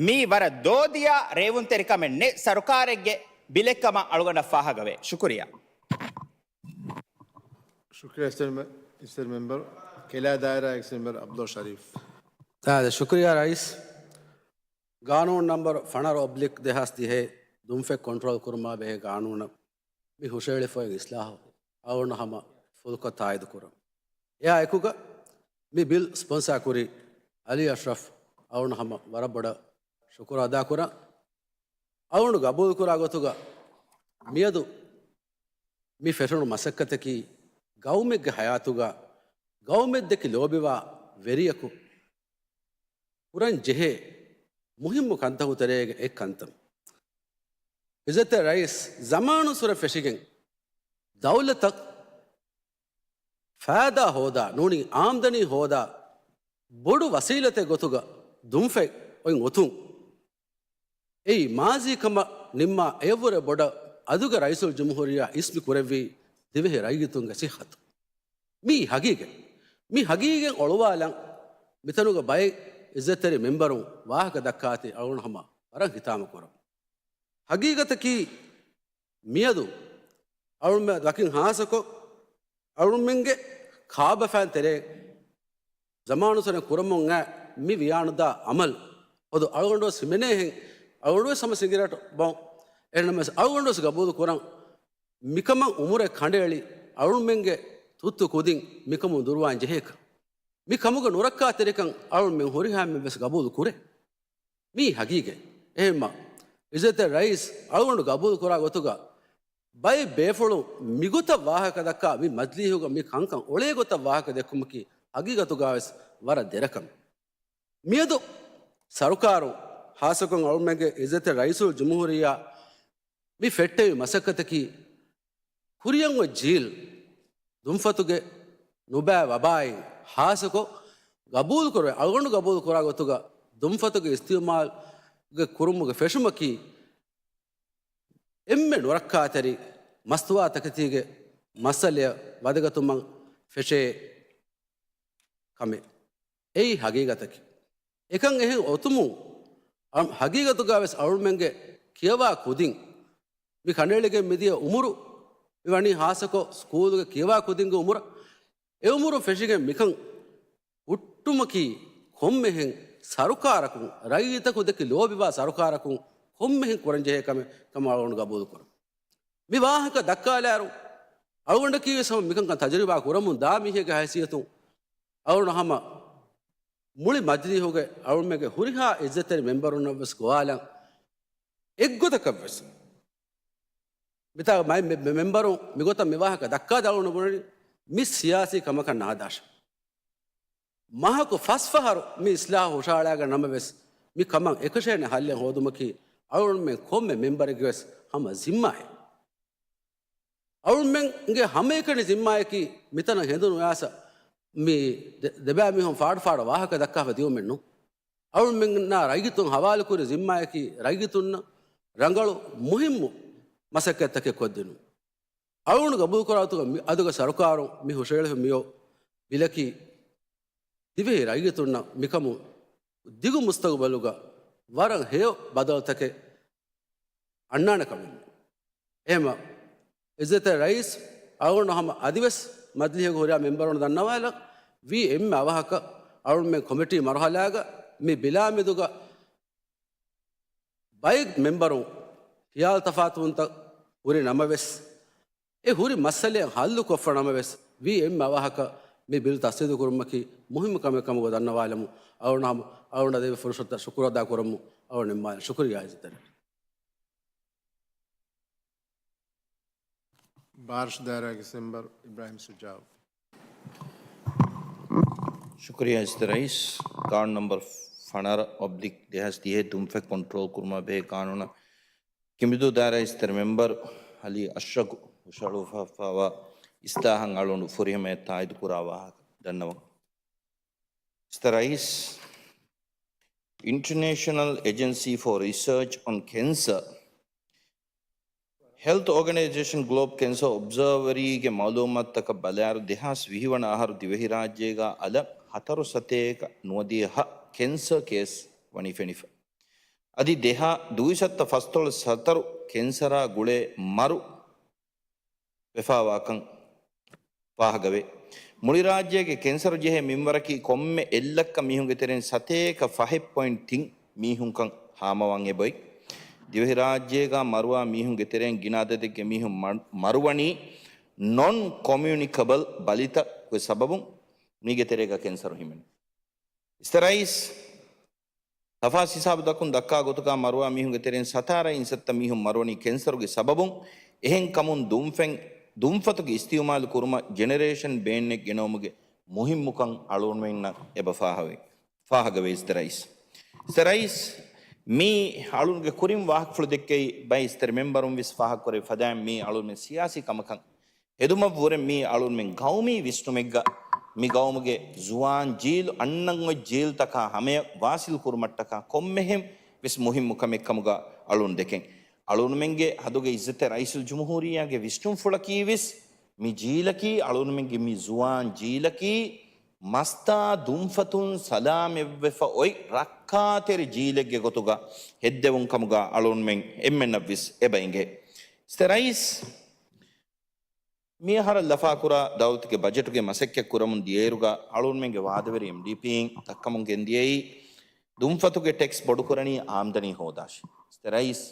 މީ ވަރަށް ދޯދިޔާ ރޭވުންތެރިކަމެއް ނެތް ސަރުކާރެއްގެ ބިލެއްކަމަށް އަޅުގަނޑަށް ފާހަގަވޭ. ޝުކުރިއްޔާ. ޝުކުރިއްޔާ އިސްތެ މެ-، އިސްތެ މެމްބަރު. ކެލާ ދާއިރާ އިސްތެ މެމްބަރު އަބްދުﷲ ޝަރީފް. ތާދަ ޝުކުރިއްޔާ ރައީސް. ގާނޫނު ނަންބަރު ފަނަރަ އޮބްލިކް ދެހާސް ދިހައި ދުންފެއް ކޮންޓްރޯލް ކުރުމާ ބެހޭ ގާނޫނަށް މި ހުށައެޅިފައި އިސްލާހު އަޅުގަނޑު ހަމަ ފުލްކޮށް ތާއީދު ކުރަން. އެއާ އެކުގަ މި ބިލް ސްޕޮންސާ ކުރި އަލީ އަޝްރަފް އަޅުގަނޑު ހަމަ ވަރަށް ބޮޑަށް ޝުކުރު އަދާ ކުރަން. އަޅުގަނޑު ގަބޫލު ކުރާ ގޮތުގަ މިއަދު މި ފެށުނު މަސައްކަތަކީ ގައުމެއްގެ ހަޔާތުގަ ގައުމެއްދެކެ ލޯބިވާ ވެރިޔަކު ކުރަން ޖެހޭ މުހިއްމު ކަންތަކު ތެރޭގެ އެއް ކަންތައް. އިއްޒަތްތެރި ރައީސް، ޒަމާނުއްސުރެ ފެށިގެން ދައުލަތަށް ފައިދާ ހޯދާ، ނޫނީ އާމްދަނީ ހޯދާ ބޮޑު ވަސީލަތެއް ގޮތުގަ ދުންފަތް އޮތް އޮތުން، އެއީ މާޒީ ކަމަށް ނިންމާ އެއަށްވުރެ ބޮޑަށް އަދުގެ ރައީސުލްޖުމްހޫރިއްޔާ އިސްމި ކުރެއްވީ ދިވެހި ރައްޔިތުންގެ ސިއްހަތު. މީ ހަގީގަތް. މި ހަގީގަތް އޮޅުވާލަން މިތަނުގަ ބައެއް އިއްޒަތްތެރި މެމްބަރުން ވާހަކަ ދައްކާތީ އަޅުގަނޑު ހަމަ ވަރަށް ހިތާމަ ކުރަން. ހަގީގަތަކީ މިއަދު އަޅުމެ ދަކިން ހާއްސަކޮށް އަޅުމެންގެ ކާބަފައިން ތެރޭ ޒަމާނުއްސުރެ ކުރަމުން އައި މި ވިޔާނުދާ އަމަލު ހޯދު އަޅުގަނޑުވެސް ހިމެނޭހެން، އަޅުގަނޑުވެސް ހަމަ ސިނގިރޭޓު ބޮން. އެހެންނަމަވެސް އަޅުގަނޑުވެސް ގަބޫލު ކުރަން މިކަމަށް އުމުރެއް ކަނޑައެޅި އަޅުމެންގެ ތުއްތު ކުދިން މިކަމުން ދުރުވާން ޖެހޭކަން. މި ކަމުގެ ނުރައްކާތެރިކަން އަޅުމެން ހުރިހާމެންވެސް ގަބޫލު ކުރޭ. މީ ހަގީގަތް. އެހެންމަ އިއްޒަތްތެރި ރައީސް އަޅުގަނޑު ގަބޫލު ކުރާ ގޮތުގަ ބައެއް ބޭފުޅުން މިގޮތަށް ވާހަކަ ދައްކާ މި މަޖިލީހުގަ މި ކަންކަން އޮޅޭ ގޮތަށް ވާހަކަ ދެއްކުމަކީ ހަގީގަތުގަވެސް ވަރަށް ދެރަކަމެއް. މިއަދު ސަރުކާރުން ހާއްސަކޮށް އަޅުމެންގެ އިއްޒަތްތެރި ރައީސުލްޖުމްހޫރިއްޔާ މި ފެއްޓެވި މަސައްކަތަކީ ކުރިއަށް އޮތް ޖީލް ދުންފަތުގެ ނުބައި ވަބާއިން ހާއްސަކޮށް ގަބޫލުކުރެވޭ، އަޅުގަނޑު ގަބޫލު ކުރާ ގޮތުގަ ދުންފަތުގެ އިސްތިޢުމާލުގެ ކުރުމުގެ ފެށުމަކީ އެންމެ ނުރައްކާތެރި މަސްތުވާތަކެތީގެ މައްސަލަޔަށް ވަދެގަތުމަށް ފެށޭ ކަމެއް. އެއީ ހަގީގަތަކީ. އެކަން އެހެން އޮތުމުން އަ-، ހަގީގަތުގަވެސް އަޅުމެންގެ ކިޔަވާ ކުދިން، މި ކަނޑައެޅިގެން މިދިޔަ އުމުރު، މި ވަނީ ހާއްސަކޮށް ސްކޫލުގެ ކިޔަވާ ކުދިންގެ އުމުރަށް، އެ އުމުރުން ފެށިގެން މިކަން ހުއްޓުމަކީ ކޮންމެހެން ސަރުކާރަކުން، ރައްޔިތަކު ދެކި ލޯބިވާ ސަރުކާރަކުން ކޮންމެހެން ކުރަންޖެހޭ ކަމެއް ކަމަށް އަޅުގަނޑު ގަބޫލުކުރަން. މި ވާހަކަ ދައްކާލާއިރު، އަޅުގަނޑަކީވެސް ހަމަ މިކަންކަން ތަޖުރިބާ ކުރަމުން ދާ މީހެއްގެ ހައިސިއްޔަތުން އަޅުގަނޑު ހަމަ މުޅި މަޖިލީހުގެ އަޅުމެންގެ ހުރިހާ އިއްޒަތްތެރި މެމްބަރުންނަށްވެސް ގޮވާލަން، އެއްގޮތަކަށްވެސް މިތާ މައި-، މެ-، މެ-، މެމްބަރުން މިގޮތަށް މި ވާހަކަ ދައްކާދާ އަޅުގަނޑު ބުނަނީ މި ސިޔާސީ ކަމަކަށް ނާދާށޭ. މަހަކު ފަސް ފަހަރު މި އިސްލާހު ހުށައަޅާގެން ނަމަވެސް، މި ކަމަށް އެކަށޭނެ ހައްލެއް ހޯދުމަކީ އަޅުގަނޑުމެން ކޮންމެ މެމްބަރެއްގެވެސް ހަމަ ޒިންމާއެއް. އަޅުމެންގެ ހަމައެކަނި ޒިންމާއަކީ މިތަނަށް ހެނދުނު އައިސް މި ދެ-، ދެބައި މީހުން ފާޑު ފާޑަށް ވާހަކަ ދައްކާފަ ދިޔުމެއް ނޫން. އަޅުމެންނާ ރައްޔިތުން ހަވާލުކުރި ޒިންމާއަކީ ރައްޔިތުންނަށް ރަނގަޅު މުހިއްމު މަސައްކަތްތަކެއް ކޮށްދިނުން. އަޅުގަނޑު ގަބޫލުކުރާ ގޮތުގަ މި އަދުގެ ސަރުކާރުން މި ހުށަހެޅިފަ މިއޮތް ބިލަކީ ދިވެހި ރައްޔިތުންނަށް މިކަމުން ދިގު މުސްތަގުބަލުގަ ވަރަށް ހެޔޮ ބަދަލުތަކެއް އަންނާނެ ކަމެއް. އެހެމަ އިއްޒަތްތެރި ރައީސް އަޅުގަނޑު ހަމަ އަދިވެސް މަޖިލީހުގެ ހުރިހާ މެމްބަރުން ދަންނަވާލަ ވީ އެންމެ އަވަހަކަށް އަޅުމެން ކޮމިޓީ މަރުހަލާގަ މި ބިލާ މެދުގަ ބައެއް މެމްބަރުން ޚިޔާލު ތަފާތުވުންތައް ހުރި ނަމަވެސް، އެ ހުރި މައްސަލައެއް ހައްލުކޮށްފަ ނަމަވެސް، ވީ އެންމެ އަވަހަކަށް މި ބިލް ތަސްވީދު ކުރުމަކީ މުހިއްމު ކަމެއް ކަމުގަ ދަންނަވާލަމު. އަޅުގަނޑު ހަމަ އަޅުގަނޑަށް ދެވި ފުރުސަތަށް ޝުކުރު އަދާ ކުރަމު. އަޅުގަނޑު ނިންމާލަން. ޝުކުރިއްޔާ އިއްޒަތްތެރި. ބާރަށު ދާއިރާގެ މެމްބަރު އިބްރާހިމް ޝުޖާއު. ޝުކުރިއްޔާ އިއްޒަތްތެރި ރައީސް. ގާނޫނު ނަމްބަރު ފަނަރަ އޮބްލިކް ދެހާސް ދިހައެއް ދުންފަތް ކޮންޓްރޯލް ކުރުމާ ބެހޭ ގާނޫނަށް ކިނބިދޫ ދާއިރާ އިއްޒަތްތެރި މެމްބަރު އަލީ އަޝްރަގު ހުށަހަޅުއްވާފައިވާ އިސްލާހަށް އަޅުގަނޑު ފުރިހަމަޔަށް ތާއީދު ކުރާ ވާހަކަ ދަންނަވަން. އިއްޒަތްތެރި ރައީސް، International Agency for Research on Cancer ހެލްތު އޯގަނައިޒޭޝަން ގްލޯބް ކެންސަރ އޮބްޒަރވަރީގެ މައުލޫމާތުތަކަށް ބަލާއިރު، ދެހާސް ވިހި ވަނަ އަހަރު ދިވެހިރާއްޖޭގަ އަލަށް ހަތަރު ސަތޭކަ ނުވަދިހަ ކެންސަރ ކޭސް ވަނީ ފެނިފަ. އަދި ދެހާ ދުވިސައްތަ ފަސްދޮޅަސް ހަތަރު ކެންސަރާ ގުޅޭ މަރު ވެފާވާކަން ފާހަގަވޭ. މުޅި ރާއްޖޭގެ ކެންސަރު ޖެހޭ މިންވަރަކީ ކޮންމެ އެއްލައްކަ މީހުންގެ ތެރެއިން ސަތޭކަ ފަހެއް ޕޮއިންޓް ތިން މީހުންކަން ހާމަވާން އެބައޮތް. ދިވެހިރާއްޖޭގަ މަރުވާ މީހުންގެ ތެރެއިން ގިނަ އަދަދެއްގެ މީހުން މަ-، މަރުވަނީ ނޮން ކޮމިއުނިކަބަލް ބަލިތަކުގެ ސަބަބުން. މީގެ ތެރޭގަ ކެންސަރު ހިމެނޭ. އިއްޒަތްތެރި ރައީސް، ތަފާސް ހިސާބު ދައްކުން ދައްކާ ގޮތުގަ މަރުވާ މީހުންގެ ތެރެއިން ސަތާރައިން ސައްތަ މީހުން މަރުވަނީ ކެންސަރުގެ ސަބަބުން. އެހެން ކަމުން ދުންފަތް، ދުންފަތުގެ އިސްތިއުމާލު ކުރުމަށް ޖެނެރޭޝަން ބޭންއެއް ގެނައުމުގެ މުހިއްމުކަން އަޅުގަނޑުމެންނަށް އެބަ ފާހަވޭ، ފާހަގަވޭ އިއްޒަތްތެރި ރައީސް. އިއްޒަތްތެރި ރައީސް، މީ އަޅުގަނޑުގެ ކުރިން ވާހަކަފުޅު ދެއްކެވި ބައި އިއްޒަތްތެރި މެމްބަރުން ވެސް ފާހަގަކުރެއްވި ފަދައިން މީ އަޅުގަނޑުމެން ސިޔާސީ ކަމަކަށް ހެދުމަށްވުރެ މީ އަޅުންމެން ގައުމީ ވިސްނުމެއްގަ މި ގައުމުގެ ޒުވާން ޖީލު އަންނަން އޮތް ޖީލްތަކާ ހަމަޔަށް ވާސިލް ކުރުމަށްޓަކާ ކޮންމެހެން ވެސް މުހިއްމު ކަމެއް ކަމުގަ އަޅުން ދެކެން. އަޅުންމެންގެ ހަދުގެ އިއްޒަތްތެރި ރައީސުލްޖުމްހޫރިއްޔާގެ ވިސްނުންފުޅަކީ ވެސް މި ޖީލަކީ އަޅުންމެންގެ މި ޒުވާން ޖީލަކީ މަސްތާ ދުންފަތުން ސަލާމަތްވެފަ އޮތް ރައްކާތެރި ޖީލެއްގެ ގޮތުގަ ހެއްދެވުން ކަމުގަ އަޅުންމެން އެންމެންނަށް ވެސް އެބަ އެނގޭ. އިއްޒަތްތެރި ރައީސް، މިއަހަރަށް ލަފާކުރާ ދައުލަތުގެ ބަޖެޓުގެ މަސައްކަތް ކުރަމުން ދިޔައިރުގަ އަޅުންމެންގެ ވާދަވެރި އެމްޑީޕީން ދައްކަމުން ގެންދިޔައީ، ދުންފަތުގެ ޓެކްސް ބޮޑުކުރަނީ އާމްދަނީ ހޯދާށޭ. އިއްޒަތްތެރި ރައީސް،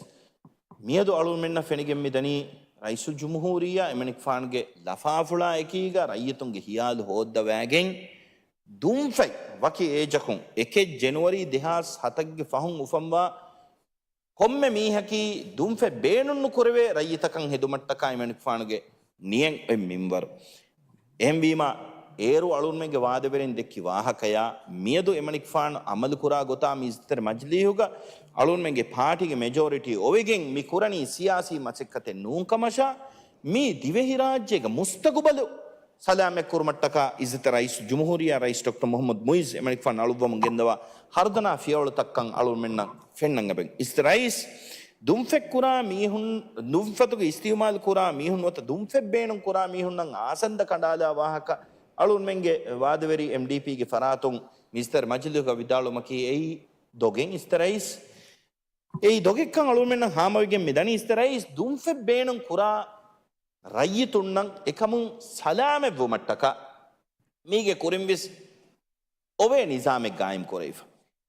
މިއަދު އަޅުންމެންނަށް ފެނިގެން މިދަނީ ރައީސުލްޖުމްހޫރިއްޔާ އެމަނިކުފާނުގެ ލަފާފުޅާ އެކީގަ ރައްޔިތުންގެ ހިޔާލު ހޯއްދަވައިގެން، ދުންފަތް ވަކި އޭޖަކުން އެކެއް ޖެނުއަރީ ދެހާސް ހަތަށްގެ ފަހުން އުފަންވާ ކޮންމެ މީހަކީ ދުންފަތް ބޭނުންނުކުރެވޭ ރައްޔިތަކަށް ހެދުމަށްޓަކާ އެމަނިކުފާނުގެ ނިޔަތް އޮތް މިންވަރު. އެހެންވީމާ، އޭރު އަޅުންމެންގެ ވާދަވެރިން ދެއްކި ވާހަކަޔާ، މިއަދު އެމަނިކުފާނު އަމަލުކުރާ ގޮތާ މި އިއްޒަތްތެރި މަޖިލީހުގަ އަޅުންމެންގެ ޕާޓީގެ މެޖޯރިޓީ އޮވެގެން މި ކުރަނީ ސިޔާސީ މަސައްކަތެއް ނޫންކަމަށާ، މީ ދިވެހިރާއްޖޭގެ މުސްތަގުބަލު ސަލާމަތްކުރުމަށްޓަކާ އިއްޒަތްތެރި ރައީސުލްޖުމްހޫރިއްޔާ ރައީސް ޑޮކްޓަރ މުޙައްމަދު މުޢިއްޒު އެމަނިކުފާނު އަޅުއްވަމުން ގެންދަވާ ހަރުދަނާ ފިޔަވަޅުތައްކަން އަޅުންމެންނަށް ފެންނަން އެބަ. އިއްޒަތްތެރި ރައީސް، ދުންފަތް ކުރާ މީހުން، ދުންފަތުގެ އިސްތިއުމާލު ކުރާ މީހުން ނުވަތަ ދުންފަތް ބޭނުން ކުރާ މީހުންނަށް އާސަންދަ ކަނޑާލާ ވާހަކަ އަޅުންމެންގެ ވާދަވެރި އެމްޑީޕީގެ ފަރާތުން މި އިއްޒަތްތެރި މަޖިލީހުގަ ވިދާޅުވުމަކީ އެއީ ދޮގެއް އިއްޒަތްތެރި ރައީސް. އެއީ ދޮގެއްކަން އަޅުންމެންނަށް ހާމަވެގެން މި ދަނީ އިއްޒަތްތެރި ރައީސް ދުންފަތް ބޭނުން ކުރާ ރައްޔިތުންނަށް އެކަމުން ސަލާމަތްވުމަށްޓަކާ މީގެ ކުރިން ވެސް އޮވޭ ނިޒާމެއް ގާއިމް ކުރެވިފަ.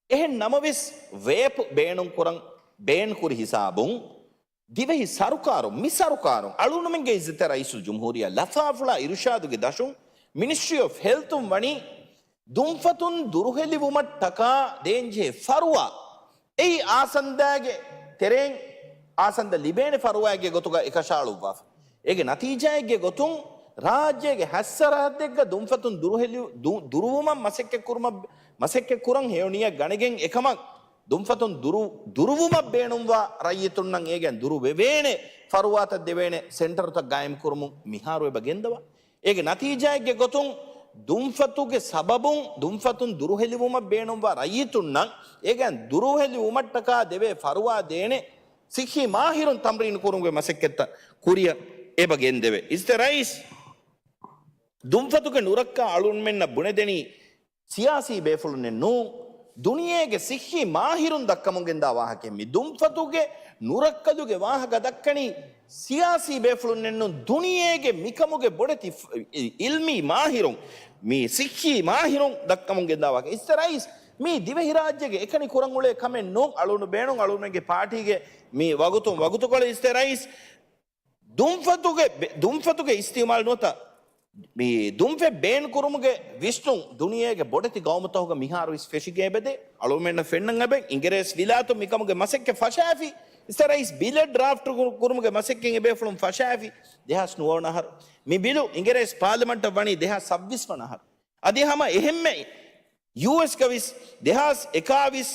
އެހެން ނަމަވެސް ވޭޕް ބޭނުން ކުރަން ބޭން ކުރި ހިސާބުން ދިވެހި ސަރުކާރު، މި ސަރުކާރު އަޅުންމެންގެ އިއްޒަތްތެރި ރައީސުލްޖުމްހޫރިއްޔާ ލަފާފުޅާ އިރުޝާދުގެ ދަށުން މިނިސްޓްރީ އޮފް ހެލްތުން ވަނީ ދުންފަތުން ދުރުހެލިވުމަށްޓަކާ ދޭންޖެހޭ ފަރުވާ އެއީ އާސަންދާގެ ތެރެއިން އާސަންދަ ލިބޭނެ ފަރުވާއެއްގެ ގޮތުގަ އެކަށައަޅުއްވާފަ. އޭގެ ނަތީޖާއެއްގެ ގޮތުން ރާއްޖޭގެ ހަތް ސަރަހައްދެއްގަ ދުންފަތުން ދުރުހެލި-، ދު-، ދުރުވުމަށް މަސައްކަތްކުރުމަށް، މަސައްކަތްކުރަން ހެޔޮ ނިޔަތް ގަނެގެން އެކަމަށް ދުންފަތުން ދުރު، ދުރުވުމަށް ބޭނުންވާ ރައްޔިތުންނަށް އޭގެން ދުރު ވެވޭނެ ފަރުވާތައް ދެވޭނެ ސެންޓަރުތައް ގާއިމް ކުރުމުން މިހާރު އެބަ ގެންދަވާ. އޭގެ ނަތީޖާއެއްގެ ގޮތުން ދުންފަތުގެ ސަބަބުން ދުންފަތުން ދުރުހެލިވުމަށް ބޭނުންވާ ރައްޔިތުންނަށް އޭގެން ދުރުހެލިވުމަށްޓަކާ ދެވޭ ފަރުވާ ދޭނެ ސިއްހީ މާހިރުން ތަމްރީނު ކުރުމުގެ މަސައްކަތްތައް ކުރިއަށް އެބަ ގެންދެވޭ. އިސްތެ ރައީސް ދުންފަތުގެ ނުރައްކާ އަޅުންމެންނަށް ބުނެދެނީ ސިޔާސީ ބޭފުޅުންނެއް ނޫން، ދުނިޔޭގެ ސިއްހީ މާހިރުން ދައްކަމުން ގެންދާ ވާހަކައެއް. މި ދުންފަތުގެ ނުރައްކަލުގެ ވާހަކަ ދައްކަނީ ސިޔާސީ ބޭފުޅުންނެއް ނޫން، ދުނިޔޭގެ މިކަމުގެ ބޮޑެތި ފް-، އި-، އިލްމީ މާހިރުން، މި ސިއްހީ މާހިރުން ދައްކަމުން ގެންދާ ވާހަކަ. އިސްތެ ރައީސް، މީ ދިވެހިރާއްޖޭގެ އެކަނި ކުރަން އުޅޭ ކަމެއް ނޫން. އަޅުގަނޑު ބޭނުން އަޅުގަނޑުގެ ޕާޓީގެ މި ވަގުތުން ވަގުތުކޮޅެއް. އިސްތެ ރައީސް، ދުންފަތުގެ ބެ-، ދުންފަތުގެ އިސްތިއުމާލު ނުވަތަ މި ދުންފަތް ބޭން ކުރުމުގެ ވިސްނުން ދުނިޔޭގެ ބޮޑެތި ގައުމުތަކުގަ މިހާރު ވެސް ފެށިގެން އެބަދޭ. އަޅުގަނޑުމެންނަށް ފެންނަން އެބަ އިނގިރޭސި ވިލާތުން މިކަމުގެ މަސައްކަތް ފަށާފި. އިސްތެ ރައީސް، ބިލެއް ޑްރާފްޓް ކުރު-، ކުރުމުގެ މަސައްކަތް އެބޭފުޅުން ފަށާފި ދެހާސް ނުވަ ވަނަ އަހަރު. މި ބިލު އިނގިރޭސި ޕާލަމަންޓަށް ވަނީ ދެހާސް ސައްބީސް ވަނަ އަހަރު. އަދި ހަމަ އެހެންމެ ޔޫއެސްގަ ވެސް ދެހާސް އެކާވީސް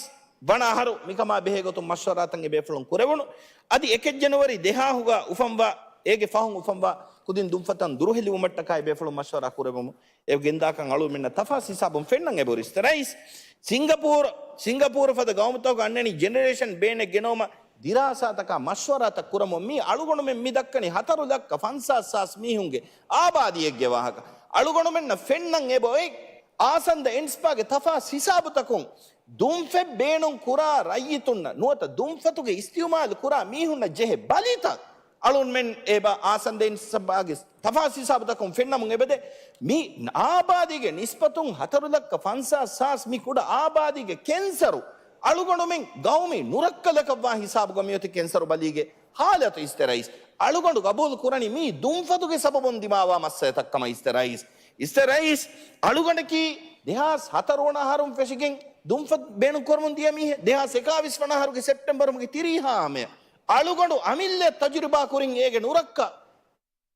ވަނަ އަހަރު މިކަމާ ބެހޭ ގޮތުން މަޝްވަރާތައް އެބޭފުޅުން ކުރެވުނު. އަދި އެކެއް ޖަނަވަރީ ދެހާހުގަ އުފަންވާ، އޭގެ ފަހުން އުފަންވާ ކުދިން ދުންފަތަށް ދުރުހެލިވުމަށްޓަކާ އެބޭފުޅުން މަޝްވަރާ ކުރެވުމުން އެ ގެންދާކަން އަޅުމެންނަށް ތަފާސް ހިސާބުން ފެންނަން އެބަހުރި. އިސްތެ ރައީސް، ސިންގަޕޫރު، ސިންގަޕޫރު ފަދަ ގައުމުތަކުގަ އަންނަނީ ޖެނެރޭޝަން ބޭނެއް ގެނައުމަށް ދިރާސާތަކާ މަޝްވަރާތައް ކުރަމުން. މީ އަޅުގަނޑުމެން މި ދައްކަނީ ހަތަރު ލައްކަ ފަންސާސް ހާސް މީހުންގެ އާބާދީއެއްގެ ވާހަކަ. އަޅުގަނޑުމެންނަށް ފެންނަން އެބައޮތް އާސަންދަ އިންސްޕާގެ ތަފާސް ހިސާބުތަކުން ދުންފަތް ބޭނުން ކުރާ ރައްޔިތުންނަށް ނުވަތަ ދުންފަތުގެ އިސްތިއުމާލު ކުރާ މީހުންނަށް ޖެހޭ ބަލިތައް އަޅުންމެން އެބަ އާސަންދަ އިންސްޕާގެ ތަފާސް ހިސާބުތަކުން ފެންނަމުން އެބަދޭ. މި އާބާދީގެ ނިސްބަތުން ހަތަރު ލައްކަ ފަންސާސް ހާސް މި ކުޑަ އާބާދީގެ ކެންސަރު އަޅުގަނޑުމެން ގައުމީ ނުރައްކަލަކަށްވާ ހިސާބުގަ މިއޮތީ ކެންސަރު ބަލީގެ ހާލަތު. އިސްތެ ރައީސް، އަޅުގަނޑު ގަބޫލު ކުރަނީ މީ ދުންފަތުގެ ސަބަބުން ދިމާވާ މައްސަލަތައް ކަމަށް. އިސްތެ ރައީސް، އިސްތެ ރައީސް، އަޅުގަނޑަކީ ދެހާސް ހަތަރު ވަނަ އަހަރުން ފެށިގެން ދުންފަތް ބޭނުން ކުރަމުން ދިޔަ މީހެއް. ދެހާސް އެކާވީސް ވަނަ އަހަރުގެ ސެޕްޓެމްބަރު މަހުގެ ތިރީހާ ހަމަޔަށް އަޅުގަނޑު އަމިއްލަ ތަޖުރިބާ ކުރިން އޭގެ ނުރައްކަ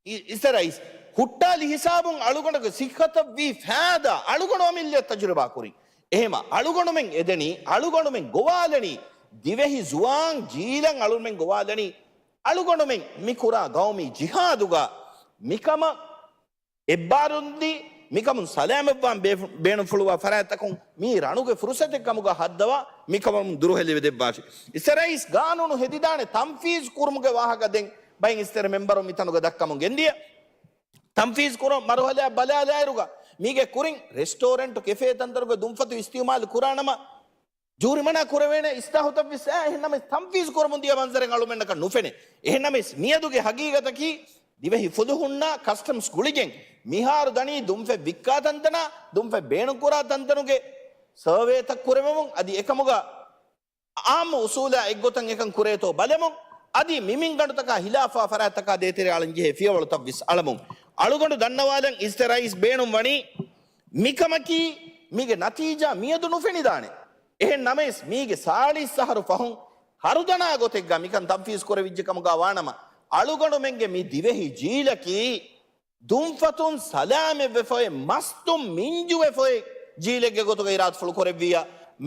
އި-، އިސްތެ ރައީސް، ހުއްޓާލި ހިސާބުން އަޅުގަނޑުގެ ސިއްހަތަށް ވީ ފައިދާ އަޅުގަނޑު އަމިއްލަ ތަޖުރިބާ ކުރިން. އެހެމަ އަޅުގަނޑުމެން އެދެނީ، އަޅުގަނޑުމެން ގޮވާލަނީ، ދިވެހި ޒުވާން ޖީލަށް އަޅުގަނޑުމެން ގޮވާލަނީ، އަޅުގަނޑުމެން މި ކުރާ ގައުމީ ޖިހާދުގަ މިކަމަށް އެއްބާރުންދީ، މިކަމުން ސަލާމަތްވާން ބޭފު-، ބޭނުންފުޅުވާ ފަރާތްތަކުން މީ ރަނުގެ ފުރުސަތެއް ކަމުގަ ހައްދަވާ، މިކަމުން ދުރުހެލިވެދެއްވާށި. އިސްތެ ރައީސް، ގާނޫނު ހެދިދާނެ ތަންފީޒު ކުރުމުގެ ވާހަކަ ދެން ބައިން އިސްތެރެ މެމްބަރު މިތަނުގަ ދައްކަމުން ގެންދިޔަ. ތަންފީޒު ކުރުން މަރުހަލާ ބަލާލާއިރުގަ، މީގެ ކުރިން ރެސްޓޯރެންޓު ކެފޭ ތަންތަނުގެ ދުންފަތު އިސްތިއުމާލު ކުރާނަމަ، ޖޫރިމަނާ ކުރެވޭނެ އިސްލާހުތައް ވެސް އެ އެހެންނަމަވެސް ތަންފީޒު ކުރަމުން ދިޔަ މަންޒަރެއް އަޅުމެންނަކަށް ނުފެނޭ. އެހެންނަމަވެސް މިއަދުގެ ހަގީގަތަކީ ދިވެހި ފުލުހުންނާ ކަސްޓަމްސް ގުޅިގެން މިހާރު ދަނީ ދުންފަތް ވިއްކާ ތަންތަނާ، ދުންފަތް ބޭނުންކުރާ ތަންތަނުގެ ސަރވޭތައް ކުރެވެމުން އަދި އެކަމުގަ އާއްމު އުސޫލާ އެއްގޮތަށް އެކަން ކުރޭތޯ ބަލަމުން، އަދި މި މިންގަނޑުތަކާ ހިލާފާ ފަރާތްތަކާ ދޭތެރޭ އަޅަން ޖެހޭ ފިޔަވަޅުތައް ވެސް އަޅަމުން. އަޅުގަނޑު ދަންނަވާލަން އިސްތެ ރައީސް ބޭނުން ވަނީ މިކަމަކީ މީގެ ނަތީޖާ މިއަދު ނުފެނިދާނެ. އެހެން ނަމަވެސް މީގެ ސާޅީސް އަހަރު ފަހުން ހަރުދަނާ ގޮތެއްގަ މިކަން ތަންފީޒު ކުރެވިއްޖެ ކަމުގަ ވާނަމަ، އަޅުގަނޑުމެންގެ މި ދިވެހި ޖީލަކީ ދުންފަތުން ސަލާމަތްވެފައި މަސްތުން މިންޖުވެފައި ޖީލެއްގެ ގޮތުގަ އިރާދަފުޅު ކުރެއްވިއްޔާ،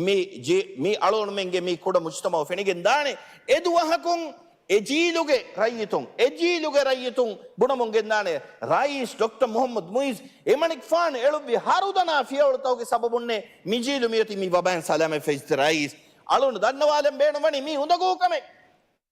މި ޖީ-، މި އަޅުގަނޑުމެންގެ މި ކުޑަ މުޖުތަމައު ފެނިގެން ދާނެ. އެ ދުވަހަކުން އެ ޖީލުގެ ރައްޔިތުން، އެ ޖީލުގެ ރައްޔިތުން ބުނަމުން ގެންދާނެ، ރައީސް ޑޮކްޓަރ މުހައްމަދު މުއިޒް އެމަނިކުފާނު އެޅުއްވި ހަރުދަނާ ފިޔަވަޅުތަކުގެ ސަބަބުންނޭ މި ޖީލު މިއޮތީ މި ވަބާއިން ސަލާމަތްވެފަ. އިސްތެ ރައީސް އަޅުން ދަންނަވާލަން ބޭނުންވަނީ މީ އުނދަގޫ ކަމެއް.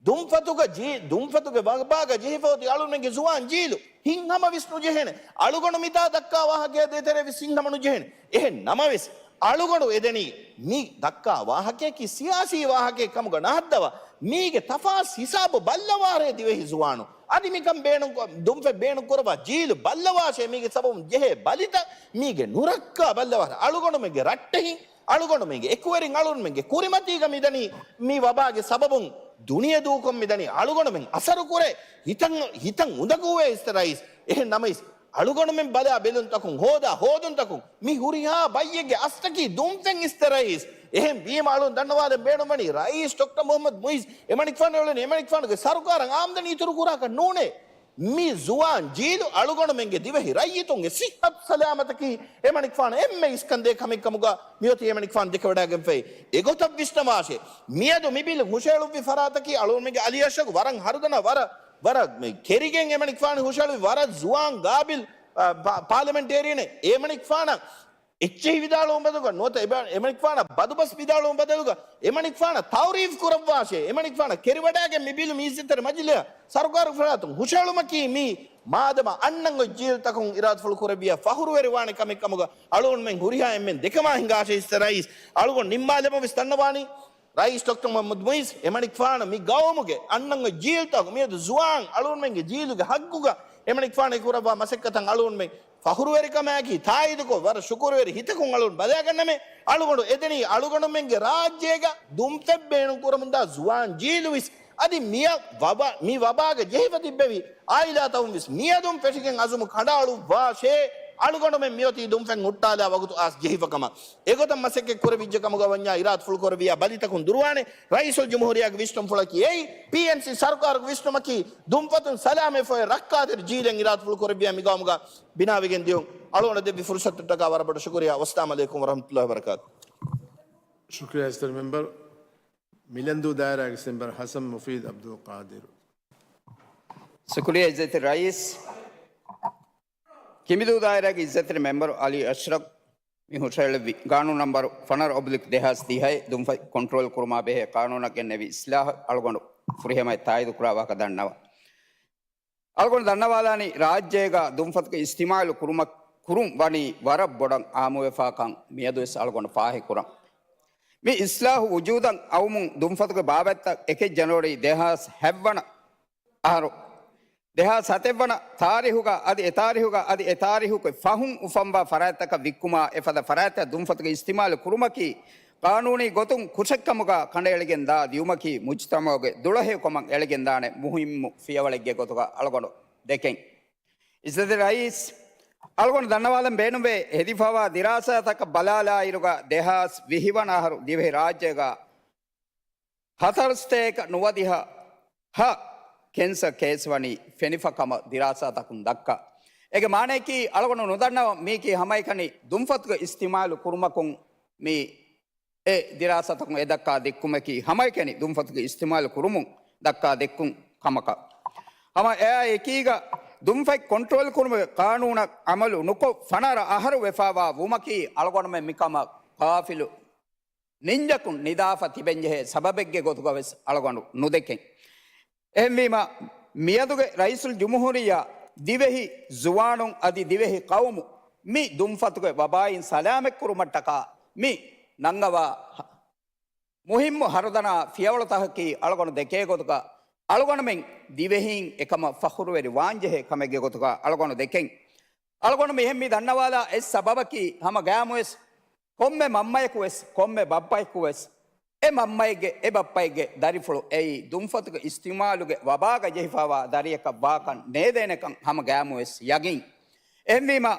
ދުންފަތުގަ ޖީ-، ދުންފަތުގެ ވަބާގަ ޖެހިފަ އޮތީ އަޅުންމެންގެ ޒުވާން ޖީލު. ހިތްހަމަ ވިސްނު ޖެހޭނެ. އަޅުގަނޑު މިތާ ދައްކާ ވާހަކަޔާ ދޭތެރޭ ވެސް ހިތްހަމަ ނުޖެހޭނެ. އެހެން ނަމަވެސް، އަޅުގަނޑު އެދެނީ މި ދައްކާ ވާހަކަޔަކީ ސިޔާސީ ވާހަކައެއް ކަމުގަ ނަހައްދަވާ، މީގެ ތަފާސް ހިސާބު ބައްލަވާށޭ ދިވެހި ޒުވާނު. އަދި މިކަން ބޭނުން، ދުންފަތް ބޭނުން ކުރައްވާ ޖީލު ބައްލަވާށޭ، މީގެ ސަބަބުން ޖެހޭ ބަލިތައް، މީގެ ނުރައްކާ ބައްލަވާށޭ. އަޅުގަނޑުމެންގެ ރައްޓެހިން، އަޅުގަނޑުމެންގެ އެކުވެރިން، އަޅުގަނޑުމެންގެ ކުރިމަތީގަ މިދަނީ މި ވަބާގެ ސަބަބުން ދުނިޔެ ދޫކޮށް މިދަނީ. އަޅުގަނޑުމެން އަސަރު ކުރޭ، ހިތަށް، ހިތަށް އުނދަގޫވޭ އިސްތެ ރައީސް. އެހެން ނަމަވެސް، އަޅުގަނޑުމެން ބަލާ ބެލުންތަކުން، ހޯދާ ހޯދުންތަކުން މި ހުރިހާ ބައްޔެއްގެ އަސްތަކީ ދުންފަތް އިސްތެ ރައީސް. އެހެން ވީމަ އަޅުން ދަންނަވާލަން ބޭނުންވަނީ ރައީސް ޑޮކްޓަރ މުހައްމަދު މުއިޒް އެމަނިކުފާނު އެޅުނީ އެމަނިކުފާނުގެ ސަރުކާރަށް އާމްދަނީ އިތުރު ކުރާކަށް ނޫނޭ. މި ޒުވާން ޖީލު އަޅުގަނޑުމެންގެ ދިވެހި ރައްޔިތުންގެ ސިއްހަތު ސަލާމަތަކީ އެމަނިކުފާނަށް އެންމެ އިސްކަންދޭ ކަމެއް ކަމުގަ މިއޮތީ އެމަނިކުފާނު ދެކެވަޑައިގެންފައި. އެގޮތަށް ވިސްނަވާށޭ. މިއަދު މި ބިލު ހުށައެޅުއްވި ފަރާތަކީ އަޅުގަނޑުމެންގެ އަލީ އަޝްރަފް ވަރަށް ހަރުދަނާ ވަރަށް، ވަރަށް މި ކެރިގެން އެމަނިކުފާނު ހުށައެޅުއްވި ވަރަށް ޒުވާން ގާބިލް، އާ، ޕާ-، ޕާލަމެންޓޭރިއަނެއް. އެމަނިކުފާނަށް އެއްޗެހި ވިދާޅުވުން ބަދަލުގަ ނުވަތަ އެބަ-، އެމަނިކުފާނަށް ބަދުބަސް ވިދާޅުވުން ބަދަލުގަ އެމަނިކުފާނަށް ތައުރީފް ކުރައްވާށޭ. އެމަނިކުފާނަށް ކެރިވަޑައިގެން މި ބިލު މީސްތެރެ މަޖިލީހަށް ސަރުކާރު ފަރާތުން ހުށައެޅުމަކީ މީ މާދަމާ އަންނަން އޮތް ޖީލްތަކުން އިރާދަފުޅު ކުރެއްވިޔާ ފަޚުރުވެރިވާނެ ކަމެއް ކަމުގަ އަޅުގަނޑުމެން ހުރިހާ އެންމެން ދެކަމާ ހިނގާށޭ އިއްޒަތްތެރި ރައީސް. އަޅުގަނޑު ނިންމާލަމުން ވެސް ދަންނަވާނީ ރައީސް ޑޮކްޓަރ މުޙައްމަދު މުޢިއްޒު އެމަނިކުފާނު މި ގައުމުގެ އަންނަން އޮތް ޖީލްތަކު މިއަދު ޒުވާން އަޅުގަނޑުމެންގެ ޖީލުގެ ހައްގުގަ އެމަނިކުފާނު އެ ކުރައްވާ މަސައްކަތަށް އަޅުގަނޑުމެން ފަޚުރުވެރިކަމާއެކީ ތާއީދުކޮށް ވަރަށް ޝުކުރުވެރި ހިތަކުން އަޅުގަނޑު ބަލާގަންނަމޭ. އަޅުގަނޑު އެދެނީ އަޅުގަނޑުމެންގެ ރާއްޖޭގަ ދުންފަތް ބޭނުން ކުރަމުންދާ ޒުވާން ޖީލުވެސް އަދި މިއަށް ވަބާ-، މި ވަބާގަ ޖެހިފަ ތިއްބެވި އާއިލާތަކުން ވެސް މިއަދުން ފެށިގެން އަޒުމު ކަނޑައަޅުއްވާށޭ. އަޅުގަނޑުމެން މިއޮތީ ދުންފަތް ހުއްޓާލާ ވަގުތު އައިސް ޖެހިފަ ކަމަށް. އެގޮތަށް މަސައްކަތް ކުރެވިއްޖެ ކަމުގަ ވަންޏާ އިރާދަފުޅު ކުރެވިޔާ ބަލިތަކުން ދުރުވާނެ. ރައީސުލްޖުމްހޫރިއްޔާގެ ވިސްނުންފުޅަކީ އެއީ، ޕީއެންސީ ސަރުކާރުގެ ވިސްނުމަކީ ދުންފަތުން ސަލާމަތް ފޮތް ރައްކާތެރި ޖީލެއް އިރާދަފުޅު ކުރެއްވިޔާ މި ގައުމުގަ ބިނާވެގެން ދިޔުން. އަޅުގަނޑަށް ދެއްވި ފުރުޞަތަށްޓަކާ ވަރަށް ބޮޑަށް ޝުކުރިއްޔާ. ވައްސަލާމު ޢަލައިކުމް ވަރަޙްމަތުﷲި ވަބަރަކާތުހު. ޝުކުރިއްޔާ އިއްޒަތްތެރި މެމްބަރު. މިލަންދޫ ދާއިރާގެ މެމްބަރު ޙަސަން މުފީދު ޢަބްދުލް ޤާދިރު. ޝުކުރިއްޔާ އިއްޒަތްތެރި ރައީސް. ކިނބިދޫ ދާއިރާގެ އިއްޒަތްތެރި މެމްބަރު ޢަލީ އަޝްރަފް މި ހުށައެޅުއްވި ގާނޫނު ނަންބަރު ފަނަރަ އޮބްލިކް ދެހާސް ދިހައެއް ދުންފަތް ކޮންޓްރޯލް ކުރުމާ ބެހޭ ޤާނޫނަށް ގެންނެވި އިޞްލާޙު އަޅުގަނޑު ފުރިހަމައަށް ތާއީދު ކުރާ ވާހަކަ ދަންނަވަން. އަޅުގަނޑު ދަންނަވާލާނީ، ރާއްޖޭގަ ދުންފަތުގެ އިސްތިޢުމާލު ކުރުމަށް، ކުރުން ވަނީ ވަރަށް ބޮޑަށް އާއްމުވެފާކަން މިއަދުވެސް އަޅުގަނޑު ފާހަގަކުރަން. މި އިޞްލާޙު ވުޖޫދަށް އައުމުން ދުންފަތުގެ ބާވަތްތައް އެކެއް ޖަނަވަރީ ދެހާސް ހަތްވަނަ އަހަރު، ދެހާސް ހަތެއްވަނަ ތާރީޚުގަ އަދި އެ ތާރީޚުގަ އަދި އެ ތާރީޚުގެ ފަހުން އުފަންވާ ފަރާތްތަކަށް ވިއްކުމާ އެފަދަ ފަރާތްތައް ދުންފަތުގެ އިސްތިޢުމާލު ކުރުމަކީ ޤާނޫނީ ގޮތުން ކުށެއްކަމުގަ ކަނޑައެޅިގެން ދާ ދިޔުމަކީ މުޖްތަމަޢުގެ ދުޅަހެޔޮކަމަށް އެޅިގެންދާނެ މުހިއްމު ފިޔަވަޅެއްގެ ގޮތުގަ އަޅުގަނޑު ދެކެން. އިއްޒަތްތެރި ރައީސް، އަޅުގަނޑު ދަންނަވާލަން ބޭނުންވޭ، ހެދިފަވާ ދިރާސާތަކަށް ބަލާލާއިރުގަ ދެހާސް ވިހި ވަނަ އަހަރު ދިވެހި ރާއްޖޭގަ ހަތަރު ސަތޭކަ ނުވަދިހަ ހަ ކެންސަރ ކޭސް ވަނީ ފެނިފަ ކަމަށް ދިރާސާތަކުން ދައްކާ. އޭގެ މާނަޔަކީ އަޅުގަނޑު ނުދަންނަވަން މީކީ ހަމައެކަނި ދުންފަތުގެ އިސްތިޢުމާލު ކުރުމަކުން މި އެ ދިރާސާތަކުން އެ ދައްކާ ދެއްކުމަކީ ހަމައެކަނި ދުންފަތުގެ އިސްތިޢުމާލު ކުރުމުން ދައްކާ ދެއްކުން ކަމަކަށް. ހަމަ އެއާ އެކީގަ ދުންފަތް ކޮންޓްރޯލް ކުރުމުގެ ޤާނޫނަށް ޢަމަލު ނުކޮށް ފަނަރަ އަހަރު ވެފަވާ ވުމަކީ އަޅުގަނޑުމެން މިކަމަށް ޣާފިލު ނިންޖަކުން ނިދާފަ ތިބެންޖެހޭ ސަބަބެއްގެ ގޮތުގަވެސް އަޅުގަނޑު ނުދެކެން. އެހެންވީމަ، މިއަދުގެ ރައީސުލްޖުމްހޫރިއްޔާ ދިވެހި ޒުވާނުން އަދި ދިވެހި ޤައުމު މި ދުންފަތުގެ ވަބާއިން ސަލާމަތްކުރުމަށްޓަކާ މި ނަންގަވާ މުހިއްމު ހަރުދަނާ ފިޔަވަޅުތަކަކީ އަޅުގަނޑު ދެކޭ ގޮތުގަ އަޅުގަނޑުމެން ދިވެހީން އެކަމަށް ފަޚުރުވެރި ވާންޖެހޭ ކަމެއްގެ ގޮތުގަ އަޅުގަނޑު ދެކެން. އަޅުގަނޑު މިހެން މި ދަންނަވާލާ އެއް ސަބަބަކީ ހަމަ ގައިމުވެސް ކޮންމެ މަންމަޔަކުވެސް، ކޮންމެ ބައްޕަޔަކުވެސް، އެ މަންމައެއްގެ އެ ބައްޕައެއްގެ ދަރިފުޅު އެއީ ދުންފަތުގެ އިސްތިޢުމާލުގެ ވަބާގަ ޖެހިފަވާ ދަރިއަކަށް ވާކަން ނޭދޭނެކަން ހަމަ ގައިމުވެސް ޔަގީން. އެހެންވީމަ،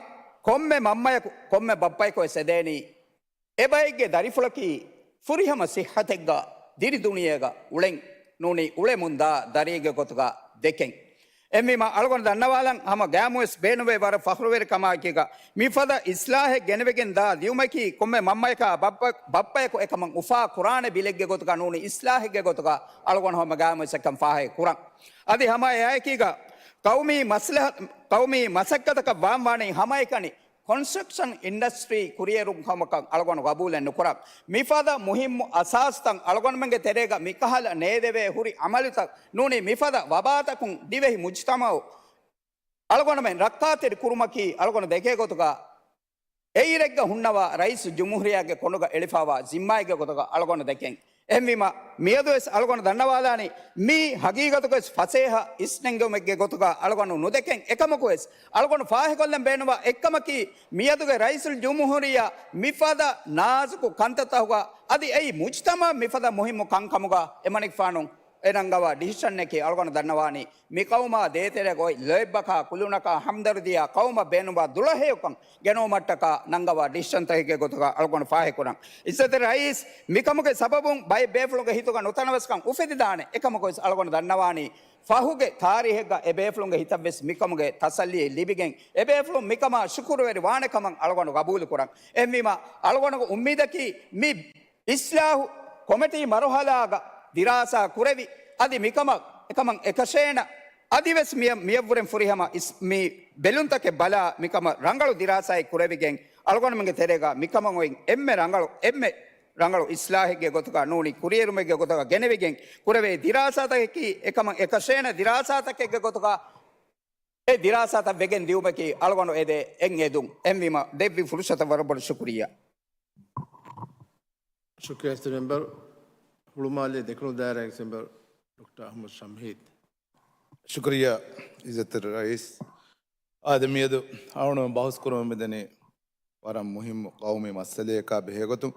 ކޮންމެ މަންމަޔަކު، ކޮންމެ ބައްޕަޔަކުވެސް އެދޭނީ، އެބައެއްގެ ދަރިފުޅަކީ ފުރިހަމަ ސިއްހަތެއްގަ ދިރި ދުނިޔޭގަ އުޅެން ނޫނީ އުޅެމުންދާ ދަރިއެއްގެ ގޮތުގަ ދެކެން. އެހެންވީމަ އަޅުގަނޑު ދަންނަވާލަން ހަމަ ގައިމުވެސް ބޭނުންވޭ ވަރަށް ފަޚުރުވެރިކަމާއެކީގަ މިފަދަ އިޞްލާޙެއް ގެނެވިގެން ދާ ދިޔުމަކީ ކޮންމެ މަންމަޔަކާ ބައްޕަ-، ބައްޕަޔަކު އެކަމަށް އުފާ ކުރާނެ ބިލެއްގެ ގޮތުގަ ނޫނީ އިޞްލާޙެއްގެ ގޮތުގަ އަޅުގަނޑު ހަމަ ގައިމުވެސް އެކަން ފާހަގަ ކުރަން. އަދި ހަމަ އެއާއެކީގަ ޤައުމީ މަސްލަހަ-، ޤައުމީ މަސައްކަތަކަށް ވާންވާނީ ހަމައެކަނި ކޮންސްޓްރަކްޝަން އިންޑަސްޓްރީ ކުރިއެރުން ކަމަކަށް އަޅުގަނޑު ގަބޫލެއް ނުކުރަން. މިފަދަ މުހިއްމު އަސާސްތައް އަޅުގަނޑުމެންގެ ތެރޭގަ މިކަހަލަ ނޭދެވޭ ހުރި ޢަމަލުތައް ނޫނީ މިފަދަ ވަބާތަކުން ދިވެހި މުޖްތަމަޢު އަޅުގަނޑުމެން ރައްކާތެރި ކުރުމަކީ އަޅުގަނޑު ދެކޭ ގޮތުގަ އެއިރެއްގަ ހުންނަވާ ރައީސުލްޖުމްހޫރިއްޔާގެ ކޮނޑުގަ އެޅިފައިވާ ޒިންމާއެއްގެ ގޮތުގަ އަޅުގަނޑު ދެކެން. އެހެންވީމަ، މިއަދުވެސް އަޅުގަނޑު ދަންނަވާލާނީ، މީ ހަގީގަތުގަވެސް ފަސޭހަ އިސްނެންގެވުމެއްގެ ގޮތުގަ އަޅުގަނޑު ނުދެކެން. އެކަމަކުވެސް، އަޅުގަނޑު ފާހަގަކޮށްލަން ބޭނުންވާ އެއްކަމަކީ، މިއަދުގެ ރައީސުލްޖުމްހޫރިއްޔާ މިފަދަ ނާޒުކު ކަންތައްތަކުގަ އަދި އެއީ މުޖްތަމަޢަށް މިފަދަ މުހިއްމު ކަންކަމުގަ އެމަނިކުފާނު އެ ނަންގަވާ ޑިސިޝަންއަކީ އަޅުގަނޑު ދަންނަވާނީ މި ޤައުމާ ދޭތެރޭގަ އޮތް ލޯތްބަކާ ކުލުނަކާ ހަމްދަރުދީއާ ޤައުމަށް ބޭނުންވާ ދުޅަހެޔޮކަން ގެނައުމަށްޓަކާ ނަންގަވާ ޑިސިޝަންތަކެއްގެ ގޮތުގަ އަޅުގަނޑު ފާހަގަކުރަން. އިއްޒަތްތެރި ރައީސް، މިކަމުގެ ސަބަބުން ބައެއް ބޭފުޅުންގެ ހިތުގަ ނުތަނަވަސްކަން އުފެދިދާނެ. އެކަމަކުވެސް އަޅުގަނޑު ދަންނަވާނީ ފަހުގެ ތާރީހެއްގަ އެ ބޭފުޅުންގެ ހިތަށްވެސް މިކަމުގެ ތަސައްލީއެއް ލިބިގެން، އެ ބޭފުޅުން މިކަމާ ޝުކުރުވެރި ވާނެ ކަމަށް އަޅުގަނޑު ގަބޫލުކުރަން. އެހެންވީމަ، އަޅުގަނޑުގެ އުއްމީދަކީ މި އިސްލާހު ކޮމިޓީ މަރުހަލާގަ ދިރާސާ ކުރެވި، އަދި މިކަމަށް އެކަމަށް އެކަށޭނަ އަދިވެސް މިޔަ-، މިޔަށްވުރެން ފުރިހަމަ އިސް-، މި ބެލުންތަކެއް ބަލާ، މިކަމަށް ރަނގަޅު ދިރާސާއެއް ކުރެވިގެން، އަޅުގަނޑުމެންގެ ތެރޭގަ މިކަމަށް އޮތް އެންމެ ރަނގަޅު، އެންމެ ރަނގަޅު އިސްލާހެއްގެ ގޮތުގަ ނޫނީ ކުރިއެރުމެއްގެ ގޮތުގަ ގެނެވިގެން ކުރެވޭ ދިރާސާތަކަކީ އެކަމަށް އެކަށޭނަ ދިރާސާތަކެއްގެ ގޮތުގަ އެ ދިރާސާތައް ވެގެން ދިއުމަކީ އަޅުގަނޑު އެދޭ އެއް އެދުން. އެހެންވީމަ ދެއްވި ފުރުސަތަށް ވަރަށް ބޮޑަށް ޝުކުރިއްޔާ. ޝުކުރިއްޔާ އިއްޒަތްތެރި މެމްބަރު. ހުޅުމާލެ ދެކުނު ދާއިރާގެ މެމްބަރު ޑޮކްޓަރ އަޙްމަދު ޝަމްހީދު. ޝުކުރިއްޔާ އިއްޒަތްތެރި ރައީސް. އާދެ، މިއަދު އަޅުގަނޑު ބަހުސް ކުރަމުން މިދަނީ ވަރަށް މުހިއްމު ޤައުމީ މައްސަލަޔަކާ ބެހޭގޮތުން.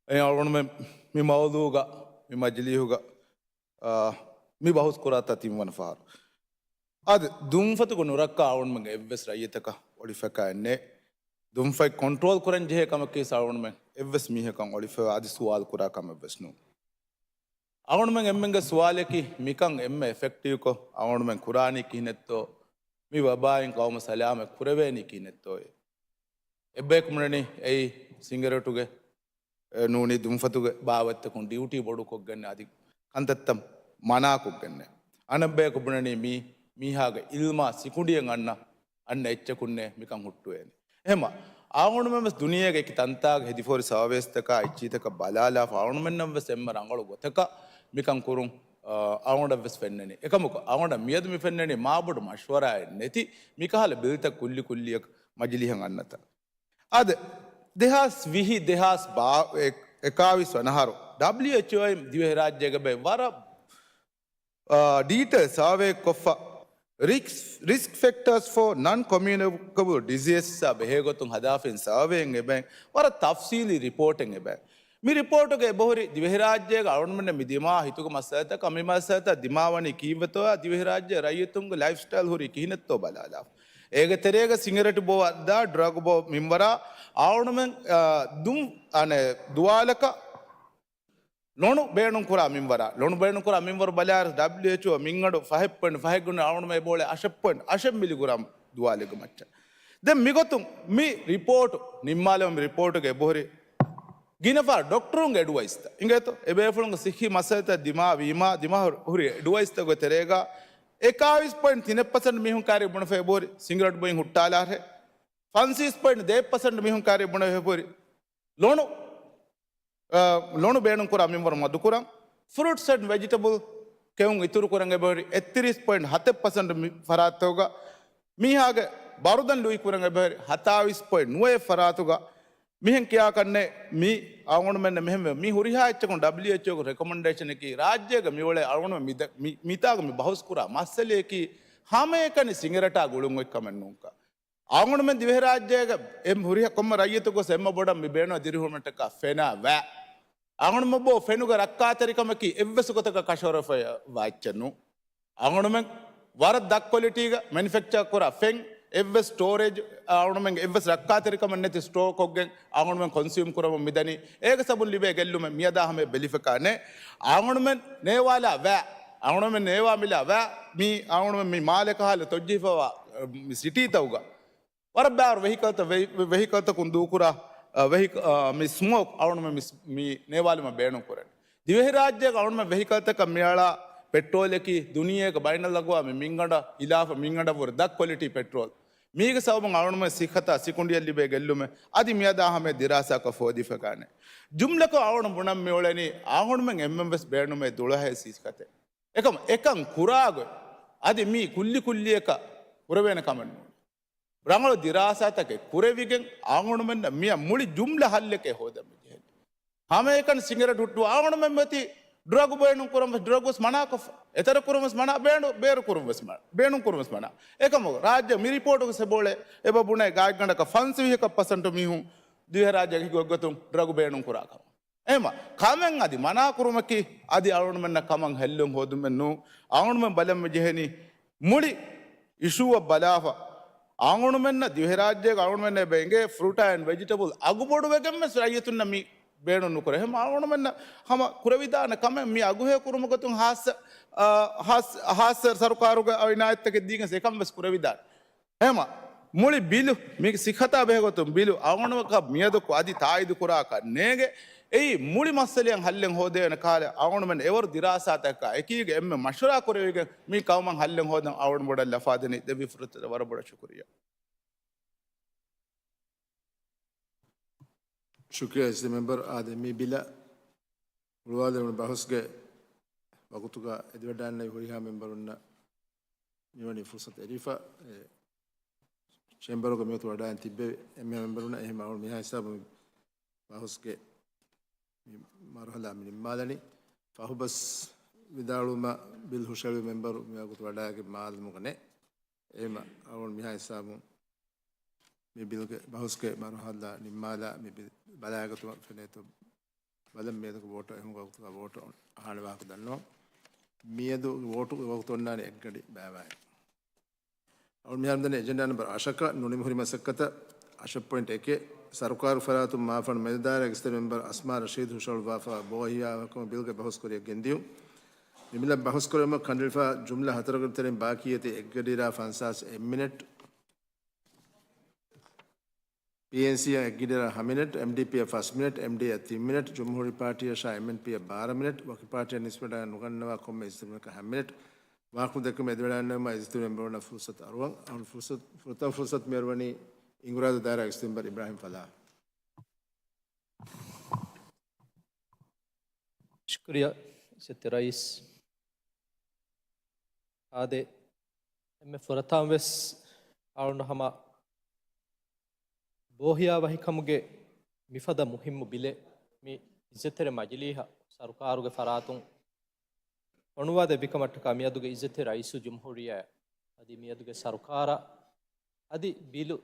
އެ އަޅުގަނޑުމެން މި މައުޟޫގަ، މި މަޖިލީހުގަ، އާ، މި ބަހުސް ކުރާތާ ތިންވަނަ ފަހަރު. އަދި ދުންފަތުގަ ނުރައްކާ އަޅުގަނޑުމެންގެ އެއްވެސް ރައްޔިތަކަށް އޮޅިފަކާ ނެތް. ދުންފަތް ކޮންޓްރޯލް ކުރަން ޖެހޭ ކަމަކީ އަޅުގަނޑުމެން އެއްވެސް މީހަކަށް އޮޅިފަ އަދި ސުވާލު ކުރާ ކަމެއްވެސް ނޫން. އަޅުގަނޑުމެން އެންމެންގެ ސުވާލަކީ މިކަން އެންމެ އެފެކްޓިވްކޮށް އަޅުގަނޑުމެން ކުރާނީ ކިހިނެއްތޯ؟ މި ވަބާއިން ޤައުމަށް ސަލާމަތް ކުރެވޭނީ ކިހިނެއްތޯއޭ؟ އެއްބަޔަކު ބުނަނީ އެއީ ސިނގަރެޓުގެ، އެ، ނޫނީ ދުންފަތުގެ ބާވަތްތަކުން ޑިއުޓީ ބޮޑުކޮށްގެން އަދި ކަންތައްތައް މަނާކޮށްގެންނެ. އަނެއްބަޔަކު ބުނަނީ މީ މީހާގެ އިލްމާ ސިކުނޑިއެއް އަންނަ، އަންނަ އެއްޗަކުންނޭ މިކަން ހުއްޓުވޭނެ. އެހެމަ އަޅުގަނޑުމެން ވެސް ދުނިޔޭގެ އެކި ތަންތާގެ ހެދިފޯރި ސަރވޭސްތަކާ އެއްޗިތަކަށް ބަލާލާފަ އަޅުގަނޑުމެންނަށް ވެސް އެންމެ ރަނގަޅު ގޮތަކަށް މިކަން ކުރުން، އަ، އަޅުގަނޑަށް ވެސް ފެންނަނީ. އެކަމަކު އަޅުގަނޑަށް މިއަދު މި ފެންނަނީ މާބޮޑު މަޝްވަރާއެއް ނެތި މިކަހަލަ ބިލްތައް ކުއްލި ކުއްލިއަކަށް މަޖިލީހަށް އަންނަތަން. އާދެ، ދެހާސް ވިހި، ދެހާސް އެ-، އެކާވީސް ވަނަ އަހަރު ޑަބްލިއުއެޗްއޯއިން ދިވެހިރާއްޖޭގެ ބައި ވަރަށް، އާ، ޑީޓެއިލް ސާވޭ ކޮށްފަ، ރިސްކް، ރިސްކް ފެކްޓާސް ފޯ ނަން ކޮމިއުނިކަބަލް ޑިޒީސްއާ ބެހޭގޮތުން ހަދާފައިން ސާވޭއިން އެބައި ވަރަށް ތަފްސީލީ ރިޕޯޓެއް އެބައި. މި ރިޕޯޓުގެ އެބަހުރި ދިވެހިރާއްޖޭގަ އަޅުގަނޑުމެންނަށް މި ދިމާ ހިތުގެ މައްސަލަތަކަށް މި މައްސަލަތައް ދިމާވަނީ ކީއްވެތޯއާ ދިވެހިރާއްޖޭ ރައްޔިތުންގެ ލައިފްސްޓައިލް ހުރީ ކިހިނެއްތޯ ބަލާލާފަ. އޭގެ ތެރޭގަ ސިނގަރެޓު ބޯ އައްދާ، ޑްރަގު ބޯ މިންވަރާ އަޅުގަނޑުމެން، އާ، ދުން، އަނެއް، ދުވާލަކަށް ލޮނު ބޭނުންކުރާ މިންވަރާ، ލޮނު ބޭނުންކުރާ މިންވަރު ބަލާއިރު ޑަބްލިއުއެޗްއޯ މިންގަނޑު ފަހެއް ޕޮއިންޓް ފަހެއް ގުނަ އަޅުގަނޑުމެން އެބައުޅޭ އަށެއް ޕޮއިންޓް އަށެއް މިލިގްރާމް ދުވާލެއްގެ މައްޗަށް. ދެން މިގޮތުން މި ރިޕޯޓު ނިންމާލަމުން މި ރިޕޯޓުގެ އެބަހުރި ގިނަފަހަރު ޑޮކްޓަރުންގެ އެޑްވައިސްތައް އިނގޭތޯ؟ އެބޭފުޅުންގެ ސިއްހީ މައްސަލަތައް ދިމާ ވީމާ، ދިމާ ހުރި އެޑްވައިސްތަކުގެ ތެރޭގަ އެކާވީސް ޕޮއިންޓް ތިނެއް ޕަސެންޓް މީހުން ކާރި ބުނެފަ އެބަހުރި ސިނގަރެޓް ބުއިން ހުއްޓާލާށޭ. ފަންސީސް ޕޮއިންޓް ދޭއް ޕަސެންޓް މީހުން ކާރި ބުނެފަ އެބަހުރި ލޮނު، އަ، ލޮނު ބޭނުންކުރާ މިންވަރު މަދުކުރަން، ފްރޫޓްސް އެންޑް ވެޖިޓަބަލް ކެއުން އިތުރުކުރަން އެބަހުރި އެއްތިރީސް ޕޮއިންޓް ހަތެއް ޕަސެންޓް މި ފަރާތްތަކުގަ މީހާގެ ބަރުދަން ލުއިކުރަން އެބަހުރި ހަތާވީސް ޕޮއިންޓް ނުވައެއް ފަރާތުގަ. މިހެން ކިޔާކަށްނެ މި އަޅުގަނޑުމެންނަށް މިހެންވެ، މި ހުރިހާ އެއްޗަކުން ޑަބްލިއުއެޗްއޯގެ ރެކޮމެންޑޭޝަނަކީ ރާއްޖޭގަ މިއުޅޭ އަޅުގަނޑުމެން މި ދަ-، މި-، މިތާގަ މި ބަހުސްކުރާ މައްސަލަޔަކީ ހަމައެކަނި ސިނގަރެޓާ ގުޅުން އޮތް ކަމެއް ނޫންކަން. އަޅުގަނޑުމެން ދިވެހިރާއްޖޭގަ އެ ހުރިހާ ކޮންމެ ރައްޔިތަކުވެސް އެންމެ ބޮޑަށް މި ބޭނުން ދިރިހުޅުމަށްޓަކާ ފެނާ ވައި. އަޅުގަނޑުމެން ބޯ ފެނުގެ ރައްކާތެރިކަމަކީ އެއްވެސް ގޮތަކަށް ކަށަވަރުވެފައިވާ އެއްޗެއް ނޫން. އަޅުގަނޑުމެން ވަރަށް ދަށް ކޮލިޓީގަ މެނިފެކްޗާ ކުރާ ފެން އެއްވެސް ސްޓޯރޭޖް، އަޅުގަނޑުމެން އެއްވެސް ރައްކާތެރިކަމެއް ނެތި ސްޓޯ ކޮށްގެން އަޅުގަނޑުމެން ކޮންސިއުމް ކުރަމުން މިދަނީ. އޭގެ ސަބަބުން ލިބޭ ގެއްލުމެއް މިއަދާ ހަމަޔަށް ބެލިފަކާ ނެތް. އަޅުގަނޑުމެން ނޭވާލާ ވައި، އަޅުގަނޑުމެން ނޭވާ މިލާ ވައި، މީ އަޅުގަނޑުމެން މި މާލެ ކަހާލަ ތޮއްޖެހިފައިވާ، މި ސިޓީތަކުގަ ވަރަށް ބާރު ވެހިކަލްތައް، ވެ-، ވެ-، ވެހިކަލްތަކުން ދޫކުރާ، އަ، ވެހި-، އަ، މި ސްމޯކް އަޅުގަނޑުމެން މި ސް-، މި ނޭވާލުމަށް ބޭނުން ކުރަން. ދިވެހިރާއްޖޭގަ އަޅުގަނޑުމެން ވެހިކަލްތަކަށް މިއަޅާ ޕެޓްރޯލަކީ ދުނިޔޭގަ ބައިނަލްއަގުވާމީ މިންގަނޑަށް ހިލާފަށް މިންގަނޑަށްވުރެ ދަށް ކޮލިޓީ ޕެޓްރޯލް. މީގެ ސަބަބުން އަޅުގަނޑުމެން ސިއްހަތާ ސިކުނޑިއަށް ލިބޭ ގެއްލުމެއް އަދި މިއަދާ ހަމަޔަށް ދިރާސާކޮށް ފޯދިފަކާނެ. ޖުމްލަކޮށް އަޅުގަނޑު ބުނަން މިއުޅެނީ އަޅުގަނޑުމެން އެންމެންވެސް ބޭނުމޭ ދުޅަހޭ ސިއްހަތެއް. އެކަމަ އެކަން ކުރާގޮތް އަދި މީ ކުއްލި ކުއްލިއަކަށް ކުރެވޭނެ ކަމެއް ނޫން. ރަނގަޅު ދިރާސާތަކެއް ކުރެވިގެން އަޅުގަނޑުމެންނަށް މިއަށް މުޅި ޖުމްލަ ހައްލެކޭ ހޯދަން މި ޖެހެނީ. ހަމައެކަނި ސިނގަރެޓް ހުއްޓުވާ އަޅުގަނޑުމެން އޮތީ ޑްރަގު ބޭނުން ކުރަން ވެސް ޑްރަގު ވެސް މަނާކޮށްފަ. އެތެރެ ކުރުން ވެސް މަނާ، ބޭނު-، ބޭރު ކުރުން ވެސް މަ-، ބޭނުން ކުރުން ވެސް މަނާ. އެކަމަކު ރާއްޖެ މި ރިޕޯޓުގަ ސެބޯޅެ އެބަ ބުނޭ ގާތްގަނޑަކަށް ފަންސަވީހަކަށް ޕަސެންޓު މީހުން ދިވެހިރާއްޖޭގެ ގޮތްގޮތުން ޑްރަގު ބޭނުން ކުރާ ކަމަށް. އެހެމަ ކަމެއް އަދި މަނާކުރުމަކީ އަދި އަޅުގަނޑުމެންނަށް ކަމަށް ހެއްލުން ހޯދުމެއް ނޫން. އަޅުގަނޑުމެން ބަލަން މި ޖެހެނީ މުޅި އިޝޫއަށް ބަލާފަ، އަޅުގަނޑުމެންނަށް ދިވެހިރާއްޖޭގަ އަޅުގަނޑުމެންނަށް އެބަ އެނގޭ ފްރޫޓާ އެންޑް ވެޖިޓަބަލް އަގުބޮޑުވެގެން ވެސް ރައްޔިތުންނަށް މި ބޭނުން ނުކުރޭ. އެހެމަ އަޅުގަނޑުމެންނަށް ހަމަ ކުރެވިދާނެ ކަމެއް މި އަގުހެޔޮ ކުރުމުގެ ގޮތުން ހާއްސަ، އާ، ހާއްސަ، ހާއްސަ ސަރުކާރުގެ އިނާޔަތްތަކެއް ދީގެން އެކަން ވެސް ކުރެވިދާނެ. އެހެމަ މުޅި ބިލު މި ސިއްހަތާ ބެހޭ ގޮތުން ބިލު އަޅުގަނޑުމެންނަށް މިއަދަކު އަދި ތާއީދު ކުރާކަށް ނޭނގެ. އެއީ މުޅި މައްސަލައަށް ހައްލެއް ހޯދޭނެ ކަހަލަ އަޅުގަނޑުމެން އެވަރު ދިރާސާތަކާ އެކީގަ އެންމެ މަޝްވަރާ ކުރެވިގެން މި ކަމަށް ހައްލެއް ހޯދަން އަޅުގަނޑު ބޮޑަށް ލަފާދެނީ. ދެއްވި ފުރުސަތަށް ވަރަށް ބޮޑަށް ޝުކުރިއްޔާ. ޝުކުރިއްޔާ އިސް މެމްބަރ. އާދެ، މި ބިލަށް ހުޅުވާލެވުނު ބަހުސްގެ ވަގުތުގަ އެދިވަޑާންނެވި ހުރިހާ މެމްބަރުންނަށް މިވަނީ ފުރުސަތު އެރީފަ. އެ، ޗޭމްބަރުގަ މިވަގުތު ވަޑައިގެން ތިއްބެވި އެންމެ މެމްބަރުންނަށް. އެހެން އަޅުގަނޑު މިހާ ހިސާބުން ބަހުސްގެ މި މަރުހަލާ މި ނިންމާލަނީ. ފަހުބަސް ވިދާޅުވުމަށް ބިލް ހުށަހެޅު މެމްބަރު މިވަގުތު ވަޑައިގެން މާލަމުގަ ނެތް. އެހެމަ އަޅުގަނޑު މިހާ ހިސާބުން މި ބިލްގެ ބަހުސްގެ މަރުހަލާ ނިންމާލާ މި ބިލް ބަލާގަތުމަށް ފެނޭތޯ ބަލަން. މިއަދު ވޯޓަށް އެހުން ވަގުތުގަ ވޯޓަށް އަހާނެ ވާހަކަ ދަންނަވަން. މިއަދު ވޯޓު ވަގުތު އޮންނާނީ އެއްގަޑި ބައިވައި. އަޅުގަނޑު މިހާރު ދަނީ އެޖެންޑާ ނަމްބަރު އަށަކަށް ނުނިމި ހުރި މަސައްކަތަށް. އަށެއް ޕޮއިންޓް އެކެއް، ސަރުކާރު ފަރާތުން މާފަންނު މެދު ދާއިރާގެ އިސްތަށި މެމްބަރު އަސްމާ ރަޝީދު ހުށަހަޅުއްވާފަ ބޯހިޔާވަހިކަމުގެ ބިލްގެ ބަހުސް ކުރިއަށް ގެންދިޔުން. މި ބިލަށް ބަހުސް ކުރެވުމަށް ކަނޑައެޅިފަ ޖުމްލަ ހަތަރަކުގެ ތެރެއިން ބާކީއެތި އެއްގަޑިއިރާ ފަންސާސް އެއް މިނެޓް. ޕީއެންސީއަށް އެއްގަޑިއިރާ ހަ މިނެޓް، އެމްޑީޕީއަށް ފަސް މިނެޓް، އެމްޑީއަށް ތިން މިނެޓް، ޖުމްހޫރީ ޕާޓީއަށާ އެމްއެންޕީއަށް ބާރަ މިނެޓް، ވަކި ޕާޓީއަށް ނިސްބަތް ނުގަންނަވާ ކޮންމެ އިސްތަށިމެންކަށް ހަ މިނެޓް. ވާހަކަ ދެއްކުމަށް އެދިވަޑައިގަންނަވުމަށް އިސްތަށި މެމްބަރުންނަށް ފުރުސަތު އަރުވަން. އަހަރު ފުރުސަތު، ފުރަތަމަ ފުރުސަތު މިއަރުވަނީ އިނގުރާދު ދާއިރާގެ އިސްތަށި މެމްބަރު އިބްރާހިމް ފަލާހް. ޝުކުރިއްޔާ އިއްޒަތްތެރި ރައީސް. އާދެ، އެންމެ ފުރަތަމަވެސް އަޅުގަނޑު ހަމަ ބޯހިޔާވަހިކަމުގެ މިފަދަ މުހިއްމު ބިލެއް މި އިއްޒަތްތެރި މަޖިލީހަށް ސަރުކާރުގެ ފަރާތުން ފޮނުވާ ދެއްވިކަމަށްޓަކާ މިއަދުގެ އިއްޒަތްތެރި ރައީސުލްޖުމްހޫރިއްޔާ އަދި މިއަދުގެ ސަރުކާރަށް އަދި ބިލު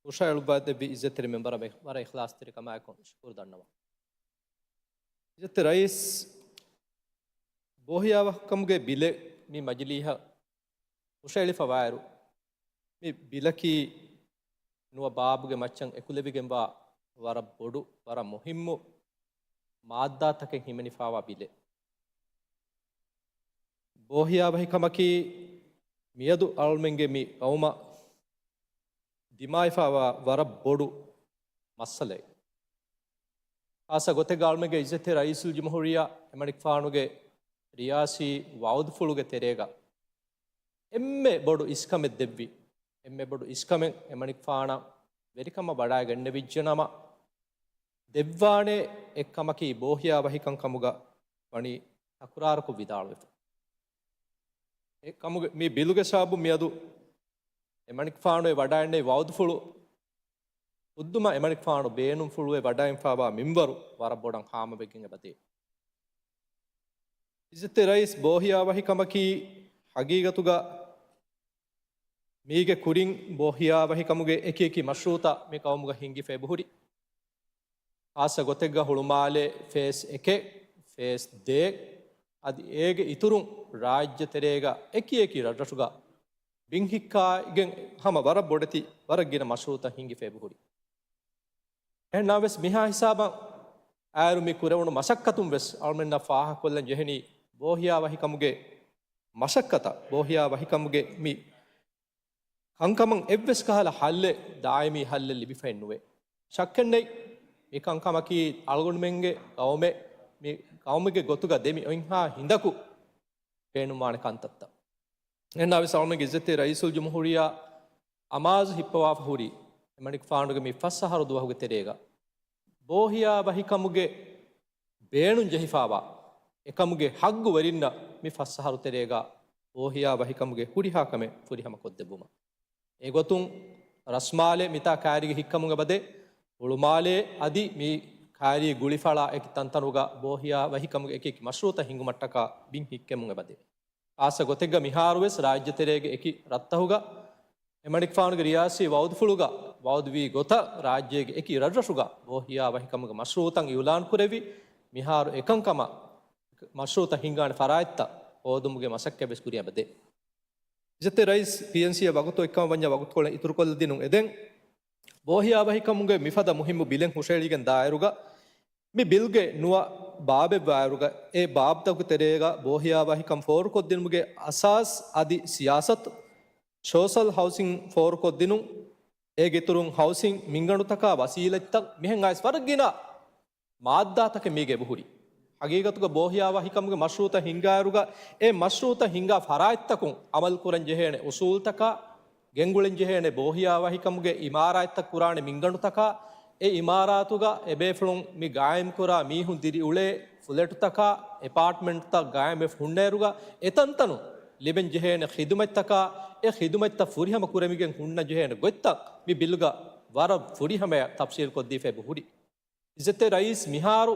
ހުށައެޅުއްވާ ދެއްވި އިއްޒަތްތެރި މެމްބަރަށް ވަރަށް އިޚްލާޞްތެރިކަމާއެކު ޝުކުރު ދަންނަވަން. އިއްޒަތްތެރި ރައީސް، ބޯހިޔާވަހިކަމުގެ ބިލެއް މި މަޖިލީހަށް ހުށައެޅިފަވާއިރު، މި ބިލަކީ ނުވަ ބާބުގެ މައްޗަށް އެކުލެވިގެންވާ ވަރަށް ބޮޑު، ވަރަށް މުހިއްމު މާއްދާތަކެއް ހިމެނިފާވާ ބިލެއް. ބޯހިޔާވަހިކަމަކީ މިއަދު އަޅުމެންގެ މި ގައުމަށް ދިމާވެފަވާ ވަރަށް ބޮޑު މައްސަލައެއް. ޚާއްޞަ ގޮތެއްގަ އަޅުމެންގެ އިއްޒަތްތެރި ރައީސުލްޖުމްހޫރިއްޔާ އެމަނިކުފާނުގެ ރިޔާސީ ވައުދުފުޅުގެ ތެރޭގަ އެންމެ ބޮޑު އިސްކަމެއް ދެއްވި، އެންމެ ބޮޑު އިސްކަމެއް އެމަނިކުފާނަށް ވެރިކަމަށް ވަޑައިގެންނެވިއްޖެނަމަ، ދެއްވާނެ އެއްކަމަކީ ބޯހިޔާވަހިކަން ކަމުގަ ވަނީ ތަކުރާރުކޮށް ވިދާޅުވެފަ. އެ ކަމުގެ މި ބިލުގެ ސަބަބުން މިއަދު އެމަނިކުފާނު އެ ވަޑައިގެންނެވި ވައުދުފުޅު ހުއްދުމަށް އެމަނިކުފާނު ބޭނުންފުޅުވެ ވަޑައިގެންފާވާ މިންވަރު ވަރަށް ބޮޑަށް ހާމަވެގެން އެބަދޭ. އިއްޒަތްތެރި ރައީސް، ބޯހިޔާވަހިކަމަކީ ހަގީގަތުގަ މީގެ ކުރިން ބޯހިޔާވަހިކަމުގެ އެކިއެކި މަޝްރޫއުތައް މި ޤައުމުގަ ހިންގިފަ އެބަހުރި. ޚާއްޞަ ގޮތެއްގަ ހުޅުމާލޭ ފޭސް އެކެއް، ފޭސް ދޭއް، އަދި އޭގެ އިތުރުން ރާއްޖެތެރޭގަ އެކިއެކި ރަށްރަށުގަ ބިން ހިއްކާގެން ހަމަ ވަރަށް ބޮޑެތި ވަރަށް ގިނަ މަޝްރޫއުތައް ހިންގިފަ އެބަހުރި. އެހެންނަމަވެސް މިހާ ހިސާބަށް އާއިރު މި ކުރެވުނު މަސައްކަތުން ވެސް އަޅުމެންނަށް ފާހަގަކޮށްލަން ޖެހެނީ ބޯހިޔާވަހިކަމުގެ މަސައްކަތަށް، ބޯހިޔާވަހިކަމުގެ މި ކަންކަމަށް އެއްވެސް ކަހަލަ ހައްލެއް، ދާއިމީ ހައްލެއް ލިބިފައެއް ނުވޭ. ޝައްކެއް ނެތް، މި ކަންކަމަކީ އަޅުގަނޑުމެންގެ ގައުމެއް، މި ގައުމެއްގެ ގޮތުގަ ދެމި އޮތްހާ ހިނދަކު ބޭނުންވާނެ ކަންތައްތައް. އެހެންނަމަވެސް އަޅުމެންގެ އިއްޒަތްތެރި ރައީސުލްޖުމްހޫރިއްޔާ އަމާޒު ހިއްޕަވާފަ ހުރީ އެމަނިކުފާނުގެ މި ފަސް އަހަރު ދުވަހުގެ ތެރޭގަ ބޯހިޔާވަހިކަމުގެ ބޭނުން ޖެހިފާވާ އެކަމުގެ ހައްގުވެރިންނަށް މި ފަސް އަހަރު ތެރޭގަ ބޯހިޔާވަހިކަމުގެ ހުރިހާ ކަމެއް ފުރިހަމަ ކޮށްދެއްވުމަށް. އެގޮތުން ރަސްމާލެ މިތާ ކާރީގެ ހިއްކަމުން އެބަދޭ، ހުޅުމާލޭ އަދި މި ކާރީ ގުޅިފަޅާ އެކި ތަންތަނުގަ ބޯހިޔާވަހިކަމުގެ އެކި އެކި މަޝްރޫއުތައް ހިންގުމަށްޓަކާ ބިން ހިއްކެމުން އެބަދޭ. ޚާއްޞަ ގޮތެއްގަ މިހާރުވެސް ރާއްޖެތެރޭގެ އެކި ރަށްތަހުގަ އެމަނިކުފާނުގެ ރިޔާސީ ވައުދުފުޅުގަ ވައުދުވީ ގޮތަށް ރާއްޖޭގެ އެކި ރަށްރަށުގަ ބޯހިޔާވަހިކަމުގެ މަޝްރޫއުތައް އިއުލާން ކުރެވި، މިހާރު އެކަންކަމަށް މަޝްރޫއުތައް ހިންގާނެ ފަރާތްތައް ހޯދުމުގެ މަސައްކަތް ވެސް ކުރިއަށް އެބަދޭ. އިއްޒަތްތެރި ރައީސް ޕީއެންސީއަށް ވަގުތު އޮތްކަމަށް ވަންޏާ ވަގުތުކޮޅެއް އިތުރުކޮށްލަދިނުން އެދެން. ބޯހިޔާވަހިކަމުގެ މިފަދަ މުހިއްމު ބިލެއް ހުށައެޅިގެން ދާއިރުގަ، މި ބިލްގެ ނުވަ ބާބެއް ވާއިރުގަ، އެ ބާބްތަކުގެ ތެރޭގަ ބޯހިޔާވަހިކަން ފޯރުކޮށްދިނުމުގެ އަސާސް އަދި ސިޔާސަތު، ސޯޝަލް ހައުސިން ފޯރުކޮށްދިނުން، އޭގެ އިތުރުން ހައުސިން މިންގަނޑުތަކާ ވަސީލަތްތައް މިހެން އައިސް ވަރަށް ގިނަ މާއްދާތަކެއް މީގެ އެބަހުރި. ހަގީގަތުގަ ބޯހިޔާވަހިކަމުގެ މަޝްރޫއުތައް ހިންގާއިރުގަ، އެ މަޝްރޫއުތައް ހިންގާ ފަރާތްތަކުން އަމަލު ކުރަން ޖެހޭނެ އުސޫލްތަކާ، ގެންގުޅެން ޖެހޭނެ ބޯހިޔާވަހިކަމުގެ އިމާރާތްތައް ކުރާނެ މިންގަނޑުތަކާ، އެ އިމާރާތުގަ އެބޭފުޅުން މި ގާއިމްކުރާ މީހުން ދިރިއުޅޭ ފުލެޓުތަކާ، އެޕާޓްމަންޓްތައް ގާއިމްވެފަ ހުންނައިރުގަ، އެތަންތަނުން ލިބެން ޖެހޭނެ ޚިދުމަތްތަކާ، އެ ޚިދުމަތްތައް ފުރިހަމަ ކުރެވިގެން ހުންނަން ޖެހޭނެ ގޮތްތައް މި ބިލްގަ ވަރަށް ފުރިހަމަޔަށް ތަފްސީލްކޮށްދީފަ އެބަހުރި. އިއްޒަތްތެރި ރައީސް މިހާރު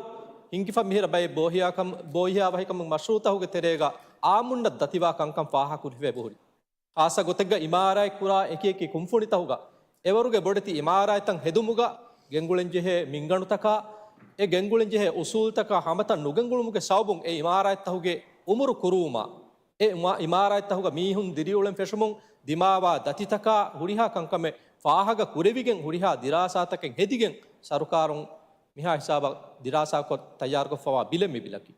ހިންގިފަ މިހިރަ ބައެއް ބޯހިޔާކަމް، ބޯހިޔާވަހިކަމުގެ މަޝްރޫއުތަކުގެ ތެރޭގަ އާއްމުންނަށް ދަތިވާ ކަންކަން ފާހަގަކުރެވިފަ އެބަހުރި. ޚާއްޞަ ގޮތެއްގަ އިމާރާތް ކުރާ އެކި އެކި ކުންފުނިތަކުގަ އެވަރުގެ ބޮޑެތި އިމާރާތްތައް ހެދުމުގަ ގެންގުޅެންޖެހޭ މިންގަނޑުތަކާ، އެ ގެންގުޅެންޖެހޭ އުސޫލްތަކާ ހަމަތައް ނުގެންގުޅުމުގެ ސަބަބުން އެ އިމާރާތްތަކުގެ އުމުރު ކުރުވުމާ، އެ އިމާ-، އިމާރާތްތަކުގަ މީހުން ދިރިއުޅެން ފެށުމުން ދިމާވާ ދަތިތަކާ ހުރިހާ ކަންކަމެއް ފާހަގަ ކުރެވިގެން ހުރިހާ ދިރާސާތަކެއް ހެދިގެން ސަރުކާރުން މިހާ ހިސާބަށް ދިރާސާކޮށް ތައްޔާރުކޮށްފަވާ ބިލެއް މި ބިލަކީ.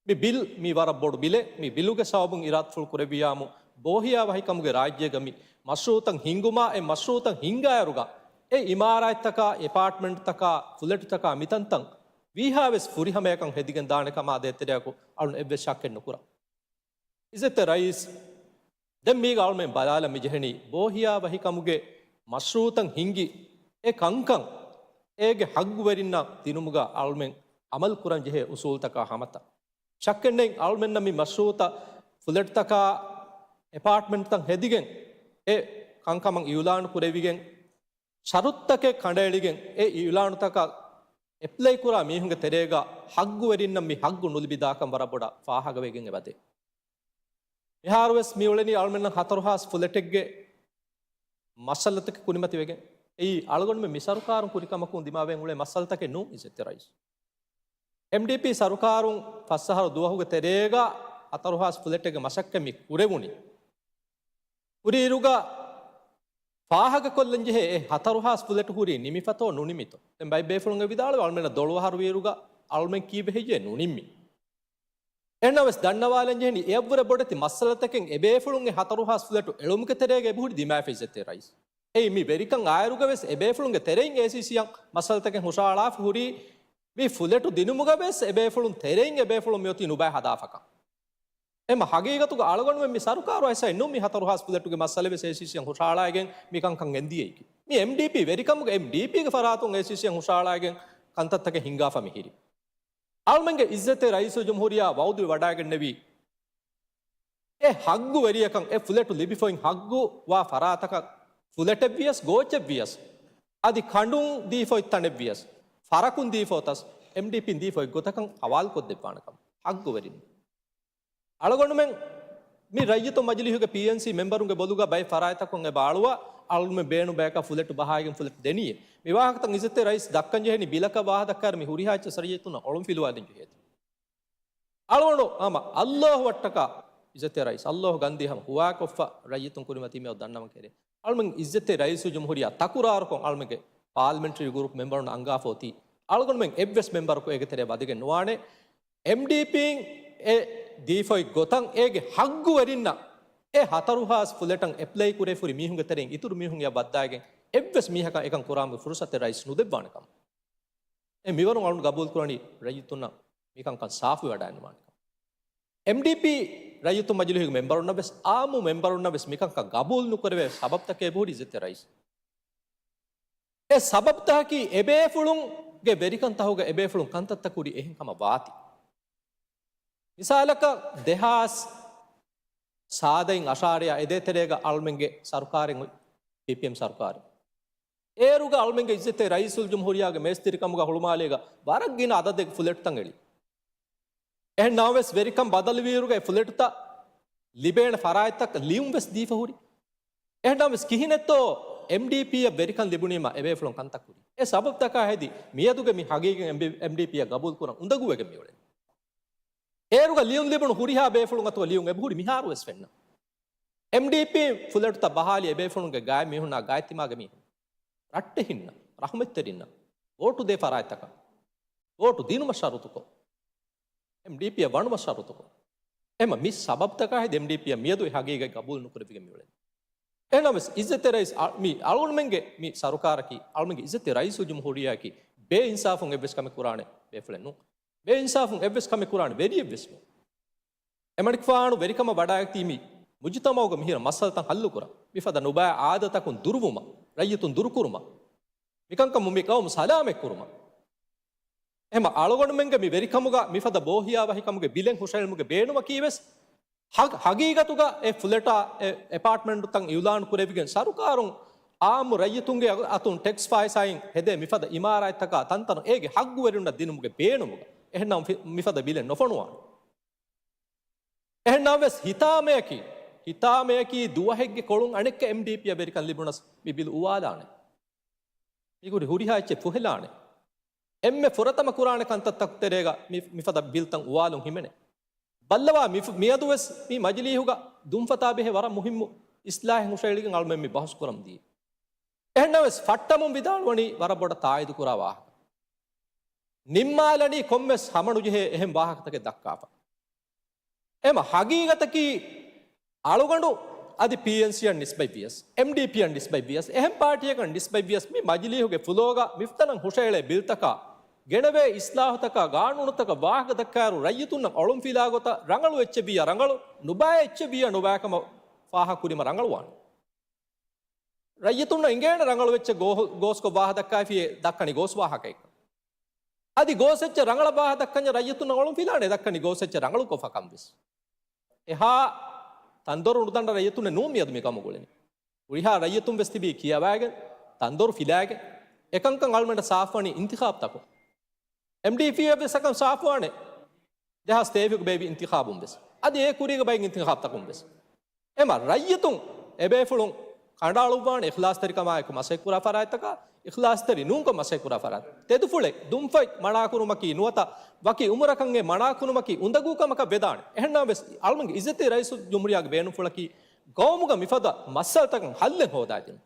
މި ބިލް މީ ވަރަށް ބޮޑު ބިލެއް. މި ބިލުގެ ސަބަބުން އިރާދަފުޅު ކުރެއްވިޔާމު ބޯހިޔާވަހިކަމުގެ ރާއްޖޭގަ މި މަޝްރޫއުތައް ހިންގުމާ، އެ މަޝްރޫއުތައް ހިންގާއިރުގަ އެ އިމާރާތްތަކާ، އެޕާޓްމަންޓްތަކާ، ފުލެޓުތަކާ މިތަންތަން ވީހާވެސް ފުރިހަމަޔަކަށް ހެދިގެން ދާނެ ކަމާ ދޭތެރެއަކު އަޅުން އެއްވެސް ޝައްކެއް ނުކުރަން. އިއްޒަތްތެރި ރައީސް، ދެން މީގަ އަޅުމެން ބަލާލަން މިޖެހެނީ، ބޯހިޔާވަހިކަމުގެ މަޝްރޫއުތައް ހިންގި އެ ކަންކަން އޭގެ ހައްގުވެރިންނަށް ދިނުމުގަ އަޅުމެން އަމަލު ކުރަން ޖެހޭ އުސޫލްތަކާ ހަމަތައް. ޝައްކެއް ނެތް، އަޅުމެންނަށް މި މަޝްރޫއުތައް ފުލެޓްތަކާ އެޕާޓްމަންޓްތައް ހެދިގެން އެ ކަންކަމަށް އިއުލާނު ކުރެވިގެން ޝަރުތުތަކެއް ކަނޑައެޅިގެން އެ އިއުލާނުތަކަށް އެޕްލައި ކުރާ މީހުންގެ ތެރޭގަ ހައްގުވެރިންނަށް މި ހައްގު ނުލިބިދާކަން ވަރަށް ބޮޑަށް ފާހަގަވެގެން އެބަދޭ. މިހާރުވެސް މި އުޅެނީ އަޅުމެންނަށް ހަތަރު ހާސް ފުލެޓެއްގެ މައްސަލަތަކެއް ކުރިމަތިވެގެން. އެއީ އަޅުގަނޑުމެން މި ސަރުކާރުން ކުރިކަމަކުން ދިމާވެގެން އުޅޭ މައްސަލަތަކެއް ނޫން އިއްޒަތްތެރި ރައީސް. އެމްޑީޕީ ސަރުކާރުން ފަސް އަހަރު ދުވަހުގެ ތެރޭގަ ހަތަރު ހާސް ފުލެޓެއްގެ މަސައްކަތް މި ކުރެވުނީ. ކުރިއިރުގަ ފާހަގަކޮށްލަންޖެހޭ އެ ހަތަރު ހާސް ފުލެޓު ހުރީ ނިމިފަތޯ ނުނިމިތޯ؟ ދެން ބައެއް ބޭފުޅުން އެ ވިދާޅުވި އަޅުމެންނަށް ދޮޅު އަހަރު ވިއިރުގަ އަޅުމެން ކީއްވެ ހެއްޔޭ ނުނިންމީ؟ އެހެންނަމަވެސް ދަންނަވާލަންޖެހެނީ އެއަށްވުރެ ބޮޑެތި މައްސަލަތަކެއް އެބޭފުޅުން އެ ހަތަރު ހާސް ފުލެޓު އެޅުމުގެ ތެރޭގަ އެބަހުރި ދިމާވެފަ އިއްޒަތްތެރި ރައީސް. އެއީ މި ވެރިކަން އާއިރުގަވެސް އެބޭފުޅުންގެ ތެރެއިން އޭސީސީއަށް މައްސަލަތަކެއް ހުށަހަޅާފަ ހުރީ، މި ފުލެޓު ދިނުމުގަވެސް އެބޭފުޅުން ތެރެއިން އެބޭފުޅުން މިއޮތީ ނުބައި ހަދާފަކަން. އެމަ ހަގީގަތުގަ އަޅުގަނޑުމެން މި ސަރުކާރު އައިސް ނޫން މި ހަތަރު ހާސް ފުލެޓުގެ މައްސަލަވެސް އޭސީސީއަށް ހުށަހަޅާގެން މި ކަންކަން ގެންދިޔައީކީ. މި އެމްޑީޕީ ވެރިކަމުގެ އެމްޑީޕީގެ ފަރާތުން އޭސީސީއަށް ހުށަހަޅާގެން ކަންތައްތަކެއް ހިންގާފަ މިހިރީ. އަޅުމެންގެ އިއްޒަތްތެރި ރައީސުލްޖުމްހޫރިއްޔާ ވައުދުވެވަޑައިގެންނެވީ، އެ ހައްގުވެރިޔަކަށް އެ ފުލެޓު ލިބިފައި ހައްގު ވާ ފަރާތަކަށް ފުލެޓެއްވިޔަސް، ގޯއްޗެއްވިޔަސް، އަދި ކަނޑުން ދީފައި ތަނެއްވިޔަސް، ފަރަކުން ދީފައި ތަސް، އެމްޑީޕީން ދީފައި ގޮތަކަށް ހަވާލުކޮށްދެއްވާނެކަމަށް ހައްގުވެރިން. އަޅުގަނޑުމެން މި ރައްޔިތުން މަޖިލީހުގެ ޕީއެންސީ މެމްބަރުންގެ ބޮލުގަ ބައެއް ފަރާތްތަކުން އެބަ އަޅުވާ، އަޅުމެން ބޭނުން ބަޔަކަށް ފުލެޓު ބަހައިގެން ފުލެޓު ދެނީ. މި ވާހަކަތައް އިއްޒަތްތެރި ރައީސް ދައްކަން ޖެހެނީ ބިލަކަށް ވާހަކަ ދައްކާއިރު މި ހުރިހާ އެއްޗެއް ޝަރީއަތުންނަށް އޮޅުންފިލުވާލަން ޖެހޭތީ. އަޅުގަނޑު ހަމަ އައްލާހު ވައްޓަކާ އިއްޒަތްތެރި ރައީސް، އައްލާހު ގަންދީ ހަމަ ހުވާކޮށްފަ ރައްޔިތުން ކުރިމަތީ މިއޮތް ދަންނަވަން ކެރޭ. އަޅުމެން އިއްޒަތްތެރި ރައީސުލްޖުމްހޫރިއްޔާ ތަކުރާރުކޮށް އަޅުމެންގެ ޕާލަމެންޓްރީ ގްރޫޕް މެމްބަރުންނަށް އަންގާފަ އޮތީ، އަޅުގަނޑުމެން އެއްވެސް މެމްބަރަކު އޭގެ ތެރޭ ވަދެގެން ނުވާނެ. އެމްޑީޕީން އެ ދީފައި ގޮތަށް އޭގެ ހައްގުވެރިންނަށް އެ ހަތަރު ހާސް ފުލެޓަށް އެޕްލައި ކުރެވިފަ ހުރި މީހުންގެ ތެރެއިން އިތުރު މީހުން އެއަށް ވައްދާގެން އެއްވެސް މީހަކަށް އެކަން ކުރާމުގެ ފުރުސަތެއް ރައީސް ނުދެއްވާނެ ކަމަށް. އެ މިވަރުން އަޅުން ގަބޫލު ކުރަނީ ރައްޔިތުންނަށް މިކަންކަން ސާފުވެވަޑައިނުވާނެ ކަމަށް. އެމްޑީޕީ ރައްޔިތުން މަޖިލީހުގެ މެމްބަރުންނަށް ވެސް، އާއްމު މެމްބަރުންނަށް ވެސް މިކަންކަން ގަބޫލު ނުކުރެވޭ ސަބަބުތަކެއް އެބަހުރި އިއްޒަތްތެރި ރައީސް. އެ ސަބަބުތަކަކީ އެބޭފުޅުންގެ ވެރިކަންތަކުގަ އެބޭފުޅުން ކަންތައްތައް ކުރި އެހެން ކަމަށް ވާތީ. މިސާލަކަށް ދެހާސް ސާދައިން އަށާރައާ އެދޭތެރޭގަ އަޅުމެންގެ ސަރުކާރެއް އޮތް، ޕީޕީއެމް ސަރުކާރެއް. އޭރުގަ އަޅުމެންގެ އިއްޒަތްތެރި ރައީސުލްޖުމްހޫރިއްޔާގެ މޭޒްތެރިކަމުގަ ހުޅުމާލޭގަ ވަރަށް ގިނަ އަދަދެއް ފުލެޓުތައް އެޅި. އެހެން ނަމަވެސް ވެރިކަން ބަދަލުވިއިރުގަ އެ ފުލެޓުތައް ލިބޭނެ ފަރާތްތައް ލިޔުން ވެސް ދީފަ ހުރި. އެހެން ނަމަވެސް ކިހިނެއްތޯ އެމްޑީޕީއަށް ވެރިކަން ލިބުނީމަ އެބޭފުޅުން ކަންތައް ކުރީ. އެ ސަބަބުތަކާ ހެދި މިއަދުގެ މި ހަގީގަތް އެމްޑީޕީއަށް ގަބޫލުކުރަން އުނދަގޫވެގެން މިއުޅެނީ. އޭރުގަ ލިޔުން ލިބުނު ހުރިހާ ބޭފުޅުން އަތުގަ ލިޔުން އެބަހުރި މިހާރުވެސް ފެންނަ. އެމްޑީޕީ ފުލެޓުތައް ބަހާލި އެބޭފުޅުންގެ ގާތް މީހުންނާ ގާތްތިމާގެ މީހުން، ރައްޓެހިންނަށް، ރަހުމަތްތެރިންނަށް ވޯޓު ދޭ ފަރާތްތަކަށް ވޯޓު ދިނުމަށް ޝަރުތުކޮށް، އެމްޑީޕީއަށް ވަނުމަށް ޝަރުތުކޮށް، އެހެން މި ސަބަބުތަކާ ހެދި އެމްޑީޕީއަށް މިއަދު އެ ހަގީގަތް ގަބޫލު ނުކުރެވިގެން މިއުޅެނީ. އެހެންނަމަވެސް އިއްޒަތްތެރި ރައީސް އަ-، މި އަޅުގަނޑުމެންގެ މި ސަރުކާރަކީ، އަޅުގަނޑުމެންގެ އިއްޒަތްތެރި ރައީސުލްޖުމްހޫރިއްޔާއަކީ ބޭއިންސާފުން އެއްވެސް ކަމެއް ކުރާނެ ބޭފުޅެއް ނޫން. ބޭއިންސާފުން އެއްވެސް ކަމެއް ކުރާނެ ވެރިއެއްވެސް ނޫން. އެމަނިކުފާނު ވެރިކަމަށް ވަޑައިގަތީ މި މުޖުތަމަޢުގަ މިހިރަ މައްސަލަތައް ހައްލުކުރަން، މިފަދަ ނުބައި އާދަތަކުން ދުރުވުމަށް، ރައްޔިތުން ދުރުކުރުމަށް، މިކަންކަމުން މި ޤައުމު ސަލާމަތްކުރުމަށް. އެހެން އަޅުގަނޑުމެންގެ މި ވެރިކަމުގަ މިފަދަ ބޯހިޔާވަހިކަމުގެ ބިލެއް ހުށަހެޅުމުގެ ބޭނުމަކީވެސް ހަގ-، ހަގީގަތުގަ އެ ފުލެޓާ އެ އެޕާޓްމަންޓުތައް އިއުލާން ކުރެވިގެން ސަރުކާރުން އާއްމު ރައްޔިތުންގެ އަތުން ޓެކްސް ފައިސާއިން ހެދޭ މިފަދަ އިމާރާތްތަކާ ތަންތަނުން އޭގެ ހައްގުވެރިންނަށް ދިނުމުގެ ބޭނުމުގަ. އެހެންނަމަ ފި-، މިފަދަ ބިލެއް ނުފޮނުވާނެ. އެހެންނަމަވެސް ހިތާމަޔަކީ، ހިތާމަޔަކީ ދުވަހެއްގެ ކޮޅުން އަނެއްކާ އެމްޑީޕީއަށް ވެރިކަން ލިބުނަސް މި ބިލް އުވާލާނެ. މި ހުރި ހުރިހާ އެއްޗެއް ފުހެލާނެ. އެންމެ ފުރަތަމަ ކުރާނެ ކަންތައްތަކު ތެރޭގަ މި، މިފަދަ ބިލްތައް އުވާލުން ހިމެނޭ. ބައްލަވާ މި، މިއަދުވެސް މި މަޖިލީހުގަ ދުންފަތާ ބެހޭ ވަރަށް މުހިއްމު އިސްލާހެއް ހުށައެޅިގެން އަޅުމެން މި ބަހުސް ކުރަމުން ދިޔަ. އެހެންނަމަވެސް ފައްޓަމުން ވިދާޅުވަނީ ވަރަށް ބޮޑަށް ތާއީދު ކުރާ ވާހަކަ. ނިންމާލަނީ ކޮންމެސް ހަމަނުޖެހޭ އެހެން ވާހަކަތަކެއް ދައްކާފަ. އެމަ ހަގީގަތަކީ އަޅުގަނޑު އަދި ޕީއެންސީއަށް ނިސްބަތްވިޔަސް، އެމްޑީޕީއަށް ނިސްބަތްވިޔަސް، އެހެން ޕާޓީއަކަށް ނިސްބަތްވިޔަސް މި މަޖިލީހުގެ ފުލޯގަ މިފަދަ ހުށައެޅޭ ބިލްތަކާ، ގެނެވޭ އިސްލާހުތަކާ، ގާނޫނުތަކަށް ވާހަކަ ދައްކާއިރު ރައްޔިތުންނަށް އޮޅުންފިލާ ގޮތަށް ރަނގަޅު އެއްޗެއް ވިއްޔާ ރަނގަޅު، ނުބައި އެއްޗެއް ވިއްޔާ ނުބައިކަމަށް ފާހަގަކުރީމަ ރަނގަޅުވާނެ. ރައްޔިތުންނަށް އިނގޭނެ ރަނގަޅު އެއްޗެއް ގޯ-، ގޯސްކޮށް ވާހަ ދައްކާފިއޭ ދައްކަނީ ގޯސް ވާހަކައެއްކަން. އަދި ގޯސް އެއްޗެއް ރަނގަޅަށް ވާހަ ދައްކަންޏާ ރައްޔިތުންނަށް އޮޅުން ފިލާނެ ދައްކަނީ ގޯސް އެއްޗެއް ރަނގަޅުކޮށްފަކަން ވެސް. އެހާ ތަންދޮރު ނުދަނޑަ ރައްޔިތުންނެއް ނޫން މިއަދު މި ކަމުގަ އުޅެނީ. ހުރިހާ ރައްޔިތުން ވެސް ތިބީ ކިޔަވައިގެން، ތަންދޮރު ފިލައިގެން، އެކަންކަން އަޅުމެންނަށް ސާފުވަނީ އިންތިޚާބްތަކުން. އެމްޑީޕީއަށް ވެސް އެކަން ސާފުވާނެ. ދެހާސް ތޭވީހުގެ ބޭއްވި އިންތިޚާބުން ވެސް، އަދި އެ ކުރީގެ ބައި އިންތިޚާބްތަކުން ވެސް. އެމަ ރައްޔިތުން އެބޭފުޅުން ކަނޑައަޅުއްވާނެ އިޚްލާޞްތެރިކަމާއެކު މަސައްކަތްކުރާ ފަރާތްތަކާ، އިޚްލާޞްތެރި ނޫންކޮށް މަސައްކަތްކުރާ ފަރާތް. ތެދުފުޅެއް ދުންފަތް މަނާކުރުމަކީ ނުވަތަ ވަކި އުމުރަކަށް އެ މަނާކުރުމަކީ އުނދަގޫކަމަކަށް ވެދާނެ. އެހެންނަމަވެސް އަޅުމެންގެ އިއްޒަތީ ރައީސުލްޖުމްހޫރިއްޔާގެ ބޭނުންފުޅަކީ ގައުމުގަ މިފަދަ މައްސަލަތަކަށް ހައްލެއް ހޯދާދިނުން.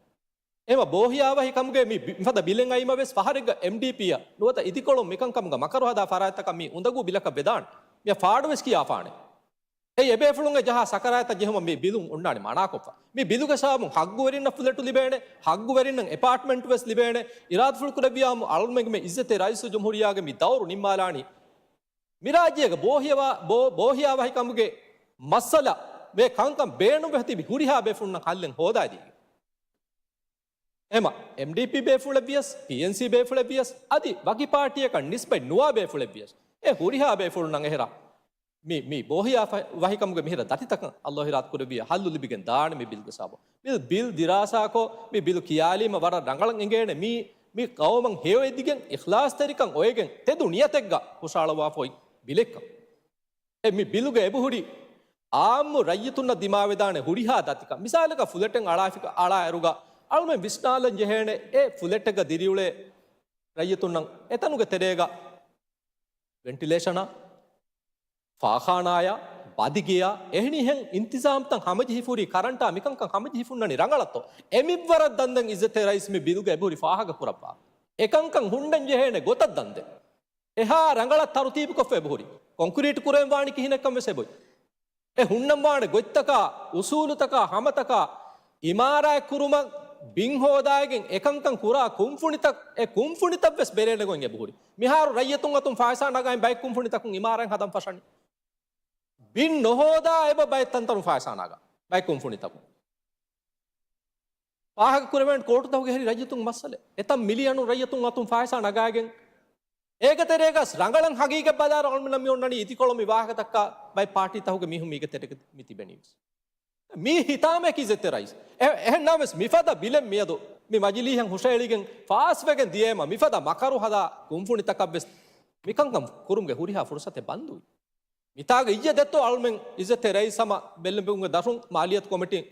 އެމަ ބޯހިޔާވަހި ކަމުގެ މި ބި-، މިފަދަ ބިލެއް އައީމަވެސް ފަހަރެއްގަ އެމްޑީޕީއަށް ނުވަތަ އިދިކޮޅުން މިކަންކަމުގަ މަކަރު ހަދާ ފަރާތްތަކަށް މީ އުނދަގޫ ބިލަކަށް ވެދާނެ. މި ފާޑުވެސް ކިޔާފާނެ. އެއީ އެބޭފުޅުންގެ ޖަހާ ސަކަރާތްތައް ޖެހުމަށް މި ބިލުން އޮންނާނެ މަނާކޮށްފަ. މި ބިލުގެ ސަބަބުން ހައްގުވެރިންނަށް ފުލެޓު ލިބޭނެ، ހައްގުވެރިންނަށް އެޕާޓްމަންޓު ވެސް ލިބޭނެ، އިރާދަފުޅު ކުރެއްވިޔާމު އަޅުމެންގެ މި އިއްޒަތޭ ރައީސުލްޖުމްހޫރިއްޔާގެ މި ދައުރު ނިންމާލާނީ. މި ރާއްޖޭގެ ބޯހިޔާވާ-، ބޯ-، ބޯހިޔާވަހިކަމުގެ މައްސަލަ ވޭ ކަންކަން ބޭނުންވެ ތިބި ހުރިހާ ބޭފުޅުންނަށް ހައްލެއް ހޯދާދީގެން. އެމަ އެމްޑީޕީ ބޭފުޅެއްވިޔަސް، ޕީއެންސީ ބޭފުޅެއްވިޔަސް، އަދި ވަކި ޕާޓީއަކަށް ނިސްބަތް ނުވާ ބޭފުޅެއްވިޔަސް، އެ ހުރިހާ ބޭފުޅުންނަށް އެހެރާ މި، މި ބޯހިޔާ ފަ-، ވަހިކަމުގެ މިހިރަ ދަތިތަކަށް އައްލާހު އިރާދަ ކުރެއްވިޔާ ހައްލު ލިބިގެން ދާނެ މި ބިލްގެ ސަބަބުން. ބިލް، ބިލް ދިރާސާކޮށް، މި ބިލު ކިޔާލީމަ ވަރަށް ރަނގަޅަށް އެނގޭނެ މީ، މި ޤައުމަށް ހެޔޮއެދިގެން، އިޚްލާޞްތެރިކަން އޮވެގެން، ތެދު ނިޔަތެއްގަ ހުށަހަޅަވާފަ އޮތް ބިލެއްކަން. އެ މި ބިލުގަ އެބަހުރި އާއްމު ރައްޔިތުންނަށް ދިމާވެދާނެ ހުރިހާ ދަތިކަން. މިސާލަކަށް ފުލެޓެއް އަޅާފި-، އަޅާއިރުގަ އަޅުމެން ވިސްނާލަން ޖެހޭނެ އެ ފުލެޓެއްގަ ދިރިއުޅޭ ރައްޔިތުންނަށް އެތަނުގެ ތެރޭގަ ވެންޓިލޭޝަނާ، ފާޚާނާޔާ، ބަދިގެޔާ، އެހެނިހެން އިންތިޒާމްތައް ހަމަޖެހިފަހުރި ކަރަންޓާ މިކަންކަން ހަމަޖެހިފަ ހުންނަނީ ރަނގަޅަށްތޯ؟ އެމިއްވަރަށް ދަންދެން އިއްޒަތޭ ރައީސް މި ބިލުގަ އެބަހުރި ފާހަގަކުރައްވާ. އެކަންކަން ހުންނަން ޖެހޭނެ ގޮތަށް ދަންދެން. އެހާ ރަނގަޅަށް ތަރުތީބުކޮށްފަ އެބަހުރި. ކޮންކްރީޓް ކުރެވެން ވާނީ ކިހިނެއްކަން ވެސް އެބައޮތް. އެ ހުންނަން ވާނެ ގޮތްތަކާ، އުސޫލުތަކާ، ހަމަތަކާ، އިމާރާތް ކުރުމަށް ބިން ހޯދާގެން އެކަންކަން ކުރާ ކުންފުނިތައް، އެ ކުންފުނިތައް ވެސް ބެލޭނެ ގޮތް އެބަހުރި. މިހާރު ރައްޔިތުން އަތުން ފައިސާ ނަގައި ބައެއް ކުންފުނިތަކުން އިމާރާތް ހަދަން ފަށަނީ. ބިން ނުހޯދާ އެބަ ބައެއް ތަންތަނުން ފައިސާ ނަގާ ބައެއް ކުންފުނިތަކުން. ފާހަގަ ކުރެވޭނެ ކޯޓުތަކުގެ ހެރި ރައްޔިތުން މައްސަލަ. އެތައް މިލިއަނު ރައްޔިތުން އަތުން ފައިސާ ނަގާގެން. އޭގެ ތެރޭގަސް ރަނގަޅަށް ހަގީގަތް ބަލާއިރު އަޅުމެންނަށް މި އޮންނަނީ އިދިކޮޅު މި ވާހަކަ ދައްކާ ބައެއް ޕާޓީތަކުގެ މީހުން މީގެ ތެރޭގަ މި ތިބެނީ ވެސް. މީ ހިތާމަޔަކީ އިއްޒަތޭ ރައީސް. އެ-، އެހެންނަމަވެސް މިފަދަ ބިލެއް މިއަދު މި މަޖިލީހަށް ހުށައެޅިގެން ފާސްވެގެން ދިޔައިމަ މިފަދަ މަކަރު ހަދާ ކުންފުނިތަކަށްވެސް މިކަންކަން ކުރުމުގެ ހުރިހާ ފުރުސަތެއް ބަންދުވި. މިތާގަ އިއްޔެ ދެއްތޯ އަޅުމެން އިއްޒަތޭ ރައީސް ހަމަ ބެއްލެވުމުގެ ދަށުން މާލިއްޔަތު ކޮމިޓީން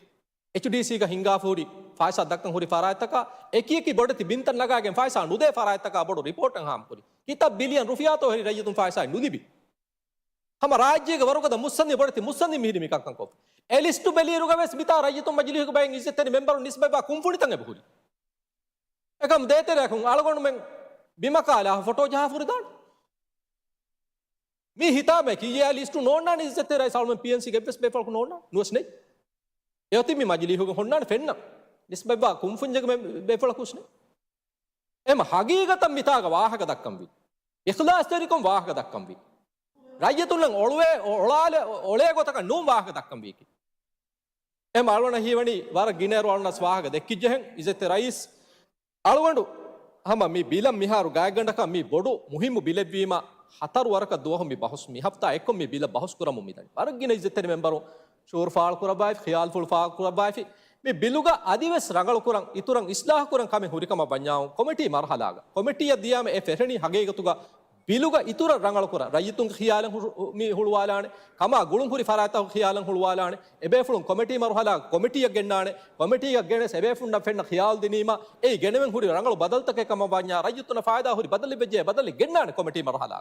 އެޗްޑީސީގަ ހިންގާފަހުރި ފައިސާ ދައްކަން ހުރި ފަރާތްތަކާ، އެކިއެކި ބޮޑެތި ބިންތައް ނަގާގެން ފައިސާ ނުދޭ ފަރާތްތަކާ ބޮޑު ރިޕޯޓެއް ހާމަކުރި. ކިތައް ބިލިއަން ރުފިޔާތޯ ހެރި ރައްޔިތުން ފައިސާ ނުލިބި. ހަމަ ރާއްޖޭގެ ވަރުގަދަ މުއްސަނދި ބޮޑެތި މުއްސަނދި މިހިރީ މިކަންކަން ކޮށްފަ. އެ ލިސްޓު ބެލިއިރުގަވެސް މިތާ ރައްޔިތުން މަޖިލީހުގެ ބައެއް އިއްޒަތްތެރި މެމްބަރުން ނިސްބަތްވާ ކުންފުނިތައް އެބަހުރި. އެކަމު ދޭތެރެއަކުން އަޅުގަނޑުމެން ބިމަކާ ލާފަ ފޮޓޯ ޖަހާ ފުރިދާނެ. މީ ހިތާމައެކީ. އެ ލިސްޓު ނޯންނާނެ އިއްޒަތްތެރި ރައީސް އަޅުމެން ޕީއެންސީގެ އެއްވެސް ބޭފުޅަކު ނޯންނާނެ. ނުވެސް ނެތް. އެއޮތީ މި މަޖިލީހުގެ ހޮންނާނެ ފެންނަ. ނިސްބަތްވާ ކުންފުންޏެއްގެ މެ-، ބޭފުޅަކު ނެތް. އެމަ ހަގީގަތަށް މިތާގަ ވާހަކަ ދައްކަންވީ. އިޚްލާޞްތެރިކޮށް ވާހަކަ ދައްކަންވީ. ރައްޔިތުންނަށް އޮޅުވޭ، އޮޅާލެ، އޮޅޭ ގޮތަކަށް ނޫން ވާހަކަ ދައްކަންވީކީ. އެމަ އަޅުގަނޑަށް ހީވަނީ ވަރަށް ގިނައިރު އަޅުގަނޑަސް ވާހަކަ ދެއްކިއްޖެހެން އިއްޒަތްތެރި ރައީސް. އަޅުގަނޑު ހަމަ މި ބިލަށް މިހާރު ގާތްގަނޑަކަށް މި ބޮޑު މުހިއްމު ބިލެއްވީމަ، ހަތަރު ވަރަކަށް ދުވަހު މި ބަހުސް މި ހަފްތާ އެއްކޮށް މި ބިލަށް ބަހުސް ކުރަމުން މިދަނީ. ވަރަށް ގިނަ އިއްޒަތްތެރި މެމްބަރުން ޝުއޫރު ފާޅުކުރައްވައިފި، ޚިޔާލުފުޅު ފާޅުކުރައްވައިފި. މި ބިލުގަ އަދިވެސް ރަނގަޅުކުރަން، އިތުރަށް އިސްލާހުކުރަން ކަމެއް ހުރިކަމަށް ވަންޏާ، ކޮމިޓީ މަރުހަލާގަ ކޮމިޓީއަށް ދިޔާމަ އެ ފެށެނީ ހަގީގަތުގަ ބިލުގަ އިތުރަށް ރަނގަޅުކުރަން. ރައްޔިތުންގެ ޚިޔާލެއް ހު-، މި ހުޅުވާލާނެ، ކަމާ ގުޅުން ހުރި ފަރާތްތަކުގެ ޚިޔާލެއް ހުޅުވާލާނެ. އެބޭފުޅުން ކޮމިޓީ މަރުހަލާ ކޮމިޓީއަށް ގެންނާނެ. ކޮމިޓީއަށް ގެނެސް އެބޭފުޅުންނަށް ފެންނަ ޚިޔާލު ދިނީމަ، އެއީ ގެނެވެން ހުރި ރަނގަޅު ބަދަލުތަކެއް ކަމަށް ވަންޏާ، ރައްޔިތުންނަށް ފައިދާ ހުރި ބަދަލެއް ވެއްޖެ، އެ ބަދަލެއް ގެންނާނެ ކޮމިޓީ މަރުހަލާ.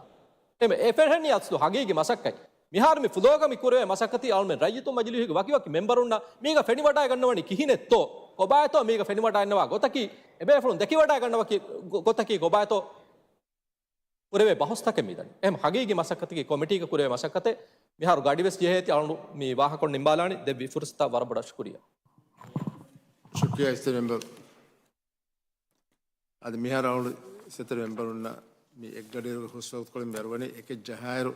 އެމެ އެ ފެށެނީ އަސްލު ހަގީގީ މަސައްކަތް. މިހާރު މި ފުލޯގަ މި ކުރެވޭ މަސައްކަތީ އަޅުމެން ރައްޔިތުން މަޖިލީހުގެ ވަކިވަކި މެމްބަރުންނަށް މީގަ ފެނިވަޑައިގަންނަވަނީ ކިހިނެއްތޯ؟ ކޮބާތޯ މީގަ ފެނިވަޑައިގަންނަވާ ގޮތަކީ؟ އެބޭފުޅުން ދެކިވަޑައިގަންނަވަކި ގޮ-، ގޮތަކީ ކޮބާތޯ؟ ކުރެވޭ ބަހުސްތަކެއް މިދަނީ. އެހެން ހަގީގީ މަސައްކަތަކީ ކޮމިޓީގަ ކުރެވޭ މަސައްކަތެއް. މިހާރު ގަޑިވެސް ޖެހޭތީ އަޅުނޑު މި ވާހަކަ ނިންމާލާނީ. ދެއްވި ފުރުސަތަށް ވަރަށް ބޮޑަށް ޝުކުރިއްޔާ. ޝުކުރިއްޔާ އިއްޒަތްތެރި މެމްބަރު. އަދި މިހާރު އަޅުނޑު އިއްޒަތްތެރި މެމްބަރުންނަށް މި އެއްގަޑިއިރުގެ ހުސްވަގުތުކޮޅުން މި އަރުވަނީ އެކެއް ޖަހާއިރު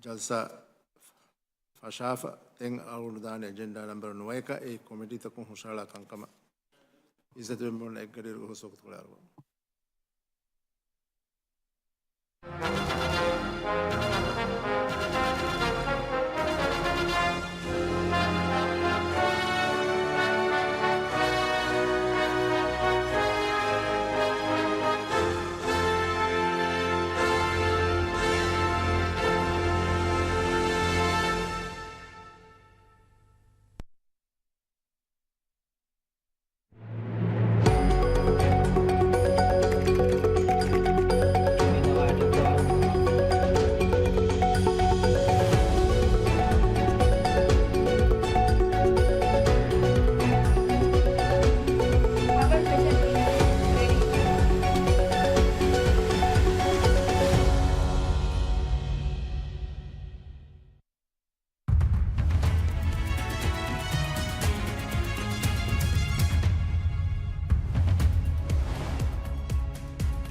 ޖަލްސާ ފަށާފަ. ދެން އަޅުގަނޑު ދާނެ އެޖެންޑާ ނަމްބަރު ނުވައެކަށް. އެއީ ކޮމިޓީތަކުން ހުށަހަޅާ ކަންކަމަށް. އިއްޒަތްތެރި މެމްބަރުން އެއްގަޑިއިރުގެ ހުސްވަގުތުކޮޅަށް އަރުވަމު.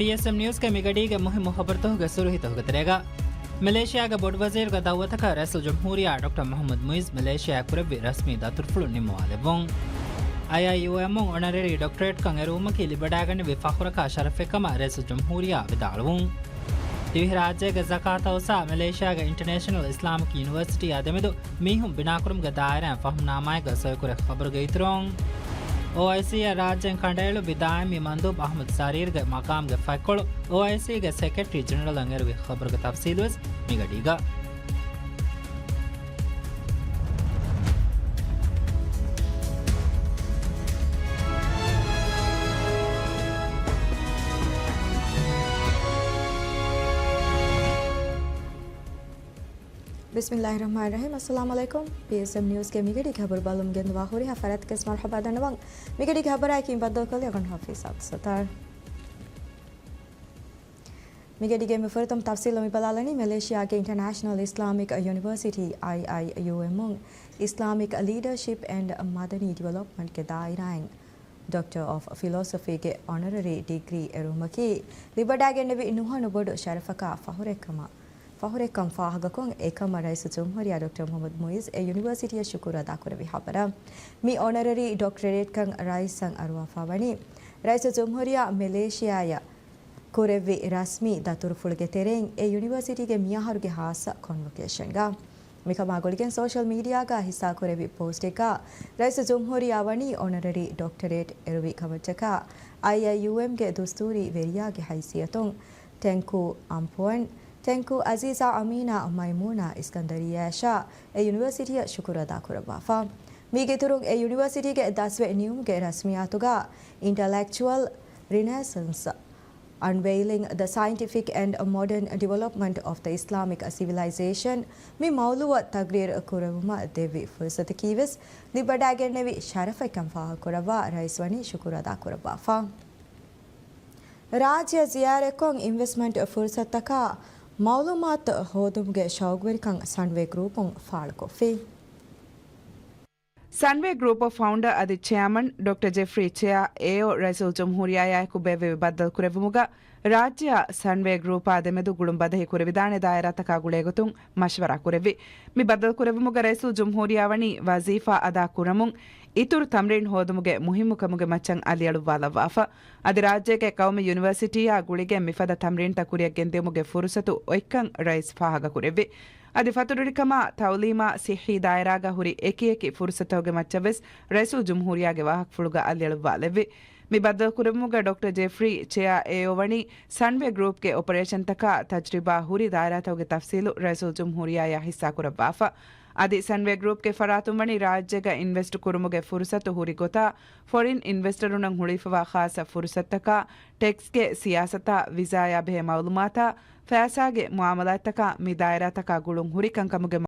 ޕީއެސްއެމް ނިއުސްގެ މިގަޑީގެ މުހިއްމު ޚަބަރުތަކުގެ ސުރުޚީތަކުގެ ތެރޭގަ، މެލޭޝިޔާގެ ބޮޑުވަޒީރުގެ ދައުވަތަކަށް ރައީސުލްޖުމްހޫރިއްޔާ ޑޮކްޓަރ މުޙައްމަދު މުޢިއްޒު މެލޭޝިޔާއަށް ކުރެއްވި ރަސްމީ ދަތުރުފުޅު ނިންމަވާލެއްވުން. އައިއައިޔޫއެމުން އޮނަރަރީ ޑޮކްޓަރޭޓްކަން އެރުވުމަކީ ލިބިވަޑައިގަންނެވި ފަޚުރަކާ ޝަރަފެއްކަމަށް ރައީސުލްޖުމްހޫރިއްޔާ ވިދާޅުވުން. ދިވެހިރާއްޖޭގެ ޒަކާތަށް އުސާ މެލޭޝިޔާގެ އިންޓަރނޭޝަނަލް އިސްލާމިކް ޔުނިވަރސިޓީއާ ދެމެދު މީހުން ބިނާކުރުމުގެ ދާއިރާއިން ފަހުމްނާމާއެއްގަ ސޮއިކުރެއްވި ޚަބަރުގައި އިތުރުން، އޯއައިސީއަށް ރާއްޖޭން ކަނޑައެޅުއްވި ދާއިމީ މަންދޫބު އަޙްމަދު ސަރީރްގެ މަޤާމްގެ ފަތްކޮޅު އޯއައިސީގެ ސެކްރެޓަރީ ޖެނެރަލަށް އެރުވި ޚަބަރުގެ ތަފްސީލުވެސް މިގަޑީގަ. ބިސްމިއްލާހި ރަޙްމާނި ރަޙީމް. އައްސަލާމު ޢަލައިކުމް. ޕީއެސްއެމް ނިއުސްގެ މިގަޑީގެ ޚަބަރު ބަލަމުން ގެންދަވާ ހުރިހާ ފަރާތްތަކަށް މަރުޙަބާ ދަންނަވަން. މިގަޑީގެ ޚަބަރާއެކީ ބައްދަލުކޮށްލީ އަޅުގަނޑު ހަފީޒާ އަބްދުއްސައްތާރު. މިގަޑީގެ މި ފުރަތަމަ ތަފްސީލު މި ބަލާލަނީ މެލޭޝިޔާގެ އިންޓަރނޭޝަނަލް އިސްލާމިކް ޔުނިވަރސިޓީ، އައިއައިޔޫއެމުން، އިސްލާމިކް ލީޑަރޝިޕް އެންޑް މަދަނީ ޑިވެލޮޕްމަންޓްގެ ދާއިރާއިން ޑޮކްޓަރ އޮފް ފިލޯސޮފީގެ އޮނަރަރީ ޑިގްރީ އެރުވުމަކީ، ލިބިވަޑައިގެންނެވި ނުހަނު ބޮޑު ޝަރަފަކާ ފަހުރެއްކަމަށް، ފަހުރެއްކަން ފާހަގަކޮށް، އެކަމަށް ރައީސުލްޖުމްހޫރިއްޔާ ޑޮކްޓަރ މުޙައްމަދު މުޢިއްޒު އެ ޔުނިވަރސިޓީއަށް ޝުކުރު އަދާކުރެއްވި ޚަބަރަށް. މި އޮނަރަރީ ޑޮކްޓަރޭޓްކަން ރައީސަށް އަރުވާފާވަނީ، ރައީސުލްޖުމްހޫރިއްޔާ މެލޭޝިޔާއަށް ކުރެއްވި ރަސްމީ ދަތުރުފުޅުގެ ތެރެއިން އެ ޔުނިވަރސިޓީގެ މިއަހަރުގެ ޚާއްޞަ ކޮންވޮކޭޝަންގަ. މިކަމާ ގުޅިގެން ސޯޝަލް މީޑިއާގަ ހިއްސާކުރެއްވި ޕޯސްޓެއްގަ ރައީސުލްޖުމްހޫރިއްޔާ ވަނީ އޮނަރަރީ ޑޮކްޓަރޭޓް އެރުވި ކަމަށްޓަކާ އައިއައިޔޫއެމްގެ ދުސްތޫރީ ވެރިޔާގެ ހައިސިއްޔަތުން ޓެންކޫ އަމްޕުއަން، ޓެންކޫ އަޒީޒާ އަމީނާ މައިމޫނާ އިސްކަންދަރިއްޔާއަށާ އެ ޔުނިވަރސިޓީއަށް ޝުކުރު އަދާކުރައްވާފަ. މީގެ އިތުރުން އެ ޔުނިވަރސިޓީގެ ދަސްވެ ނިޔުމުގެ ރަސްމިއްޔާތުގަ Intellectual Renaissance, Unveiling the Scientific and Modern Development of the Islamic Civilization މި މައުޟޫއަށް ތަގްރީރު ކުރެވުމަށް ދެއްވި ފުރުސަތަކީވެސް ލިބިވަޑައިގެންނެވި ޝަރަފަކަށް ފާހަގަކުރައްވާ ރައީސް ވަނީ ޝުކުރު އަދާކުރައްވާފަ. ރާއްޖެއަށް ޒިޔާރަތްކޮށް އިންވެސްޓްމަންޓް ފުރުސަތުތަކާ މައުލޫމާތު ހޯދުމުގެ ޝައުގުވެރިކަން ސަންވޭ ގްރޫޕުން ފާޅުކޮށްފި. ސަންވޭ ގްރޫޕް އޮފް ފައުންޑަރ އަދި ޗެއަރމަން ޑޮކްޓަރ ޖެފްރީ ޗެއާ އޭއޯ ރައީސުލްޖުމްހޫރިއްޔާއާއެކު ބޭއްވެވި ބައްދަލުކުރެއްވުމުގަ ރާއްޖެއާ ސަންވޭ ގްރޫޕާ ދެމެދު ގުޅުން ބަދަހި ކުރެވިދާނެ ދާއިރާތަކާ ގުޅޭގޮތުން މަޝްވަރާ ކުރެއްވި. މި ބައްދަލުކުރެއްވުމުގަ ރައީސުލްޖުމްހޫރިއްޔާ ވަނީ ވަޒީފާ އަދާ ކުރަމުން އިތުރު ތަމްރީން ހޯދުމުގެ މުހިއްމުކަމުގެ މައްޗަށް އަލިއަޅުއްވާލައްވާފަ. އަދި ރާއްޖޭގެ ޤައުމީ ޔުނިވަރސިޓީއާ ގުޅިގެން މިފަދަ ތަމްރީންތައް ކުރިއަށް ގެންދިއުމުގެ ފުރުސަތު އޮތްކަން ރައީސް ފާހަގަކުރެއްވި. އަދި ފަތުރުވެރިކަމާ، ތައުލީމާ، ސިއްހީ ދާއިރާގަ ހުރި އެކިއެކި ފުރުސަތުތަކުގެ މައްޗަށްވެސް ރައީސުލްޖުމްހޫރިއްޔާގެ ވާހަކަފުޅުގަ އަލިއަޅުއްވާލެއްވި. މި ބައްދަލުކުރެއްވުމުގަ ޑޮކްޓަރ ޖެފްރީ ޗެއާ އޭއޯ ވަނީ ސަންވޭ ގްރޫޕްގެ އޮޕަރޭޝަންތަކާ ތަޖްރިބާ ހުރި ދާއިރާތަކުގެ ތަފްސީލު ރައީސުލްޖުމްހޫރިއްޔާއާ ހިއްސާކުރައްވާފަ. އަދި ސަންވޭ ގްރޫޕްގެ ފަރާތުން ވަނީ ރާއްޖޭގަ އިންވެސްޓް ކުރުމުގެ ފުރުސަތު ހުރި ގޮތާ، ފޮރިން އިންވެސްޓަރުންނަށް ހުޅުވިފަވާ ޚާއްސަ ފުރުސަތުތަކާ، ޓެކްސްގެ ސިޔާސަތާ، ވިޒާޔާ ބެހޭ މައުލޫމާތާ، ފައިސާގެ މުއާމަލާތްތަކާ މި ދާއިރާތަކާ ގުޅުން ހުރި ކަންކަމުގެ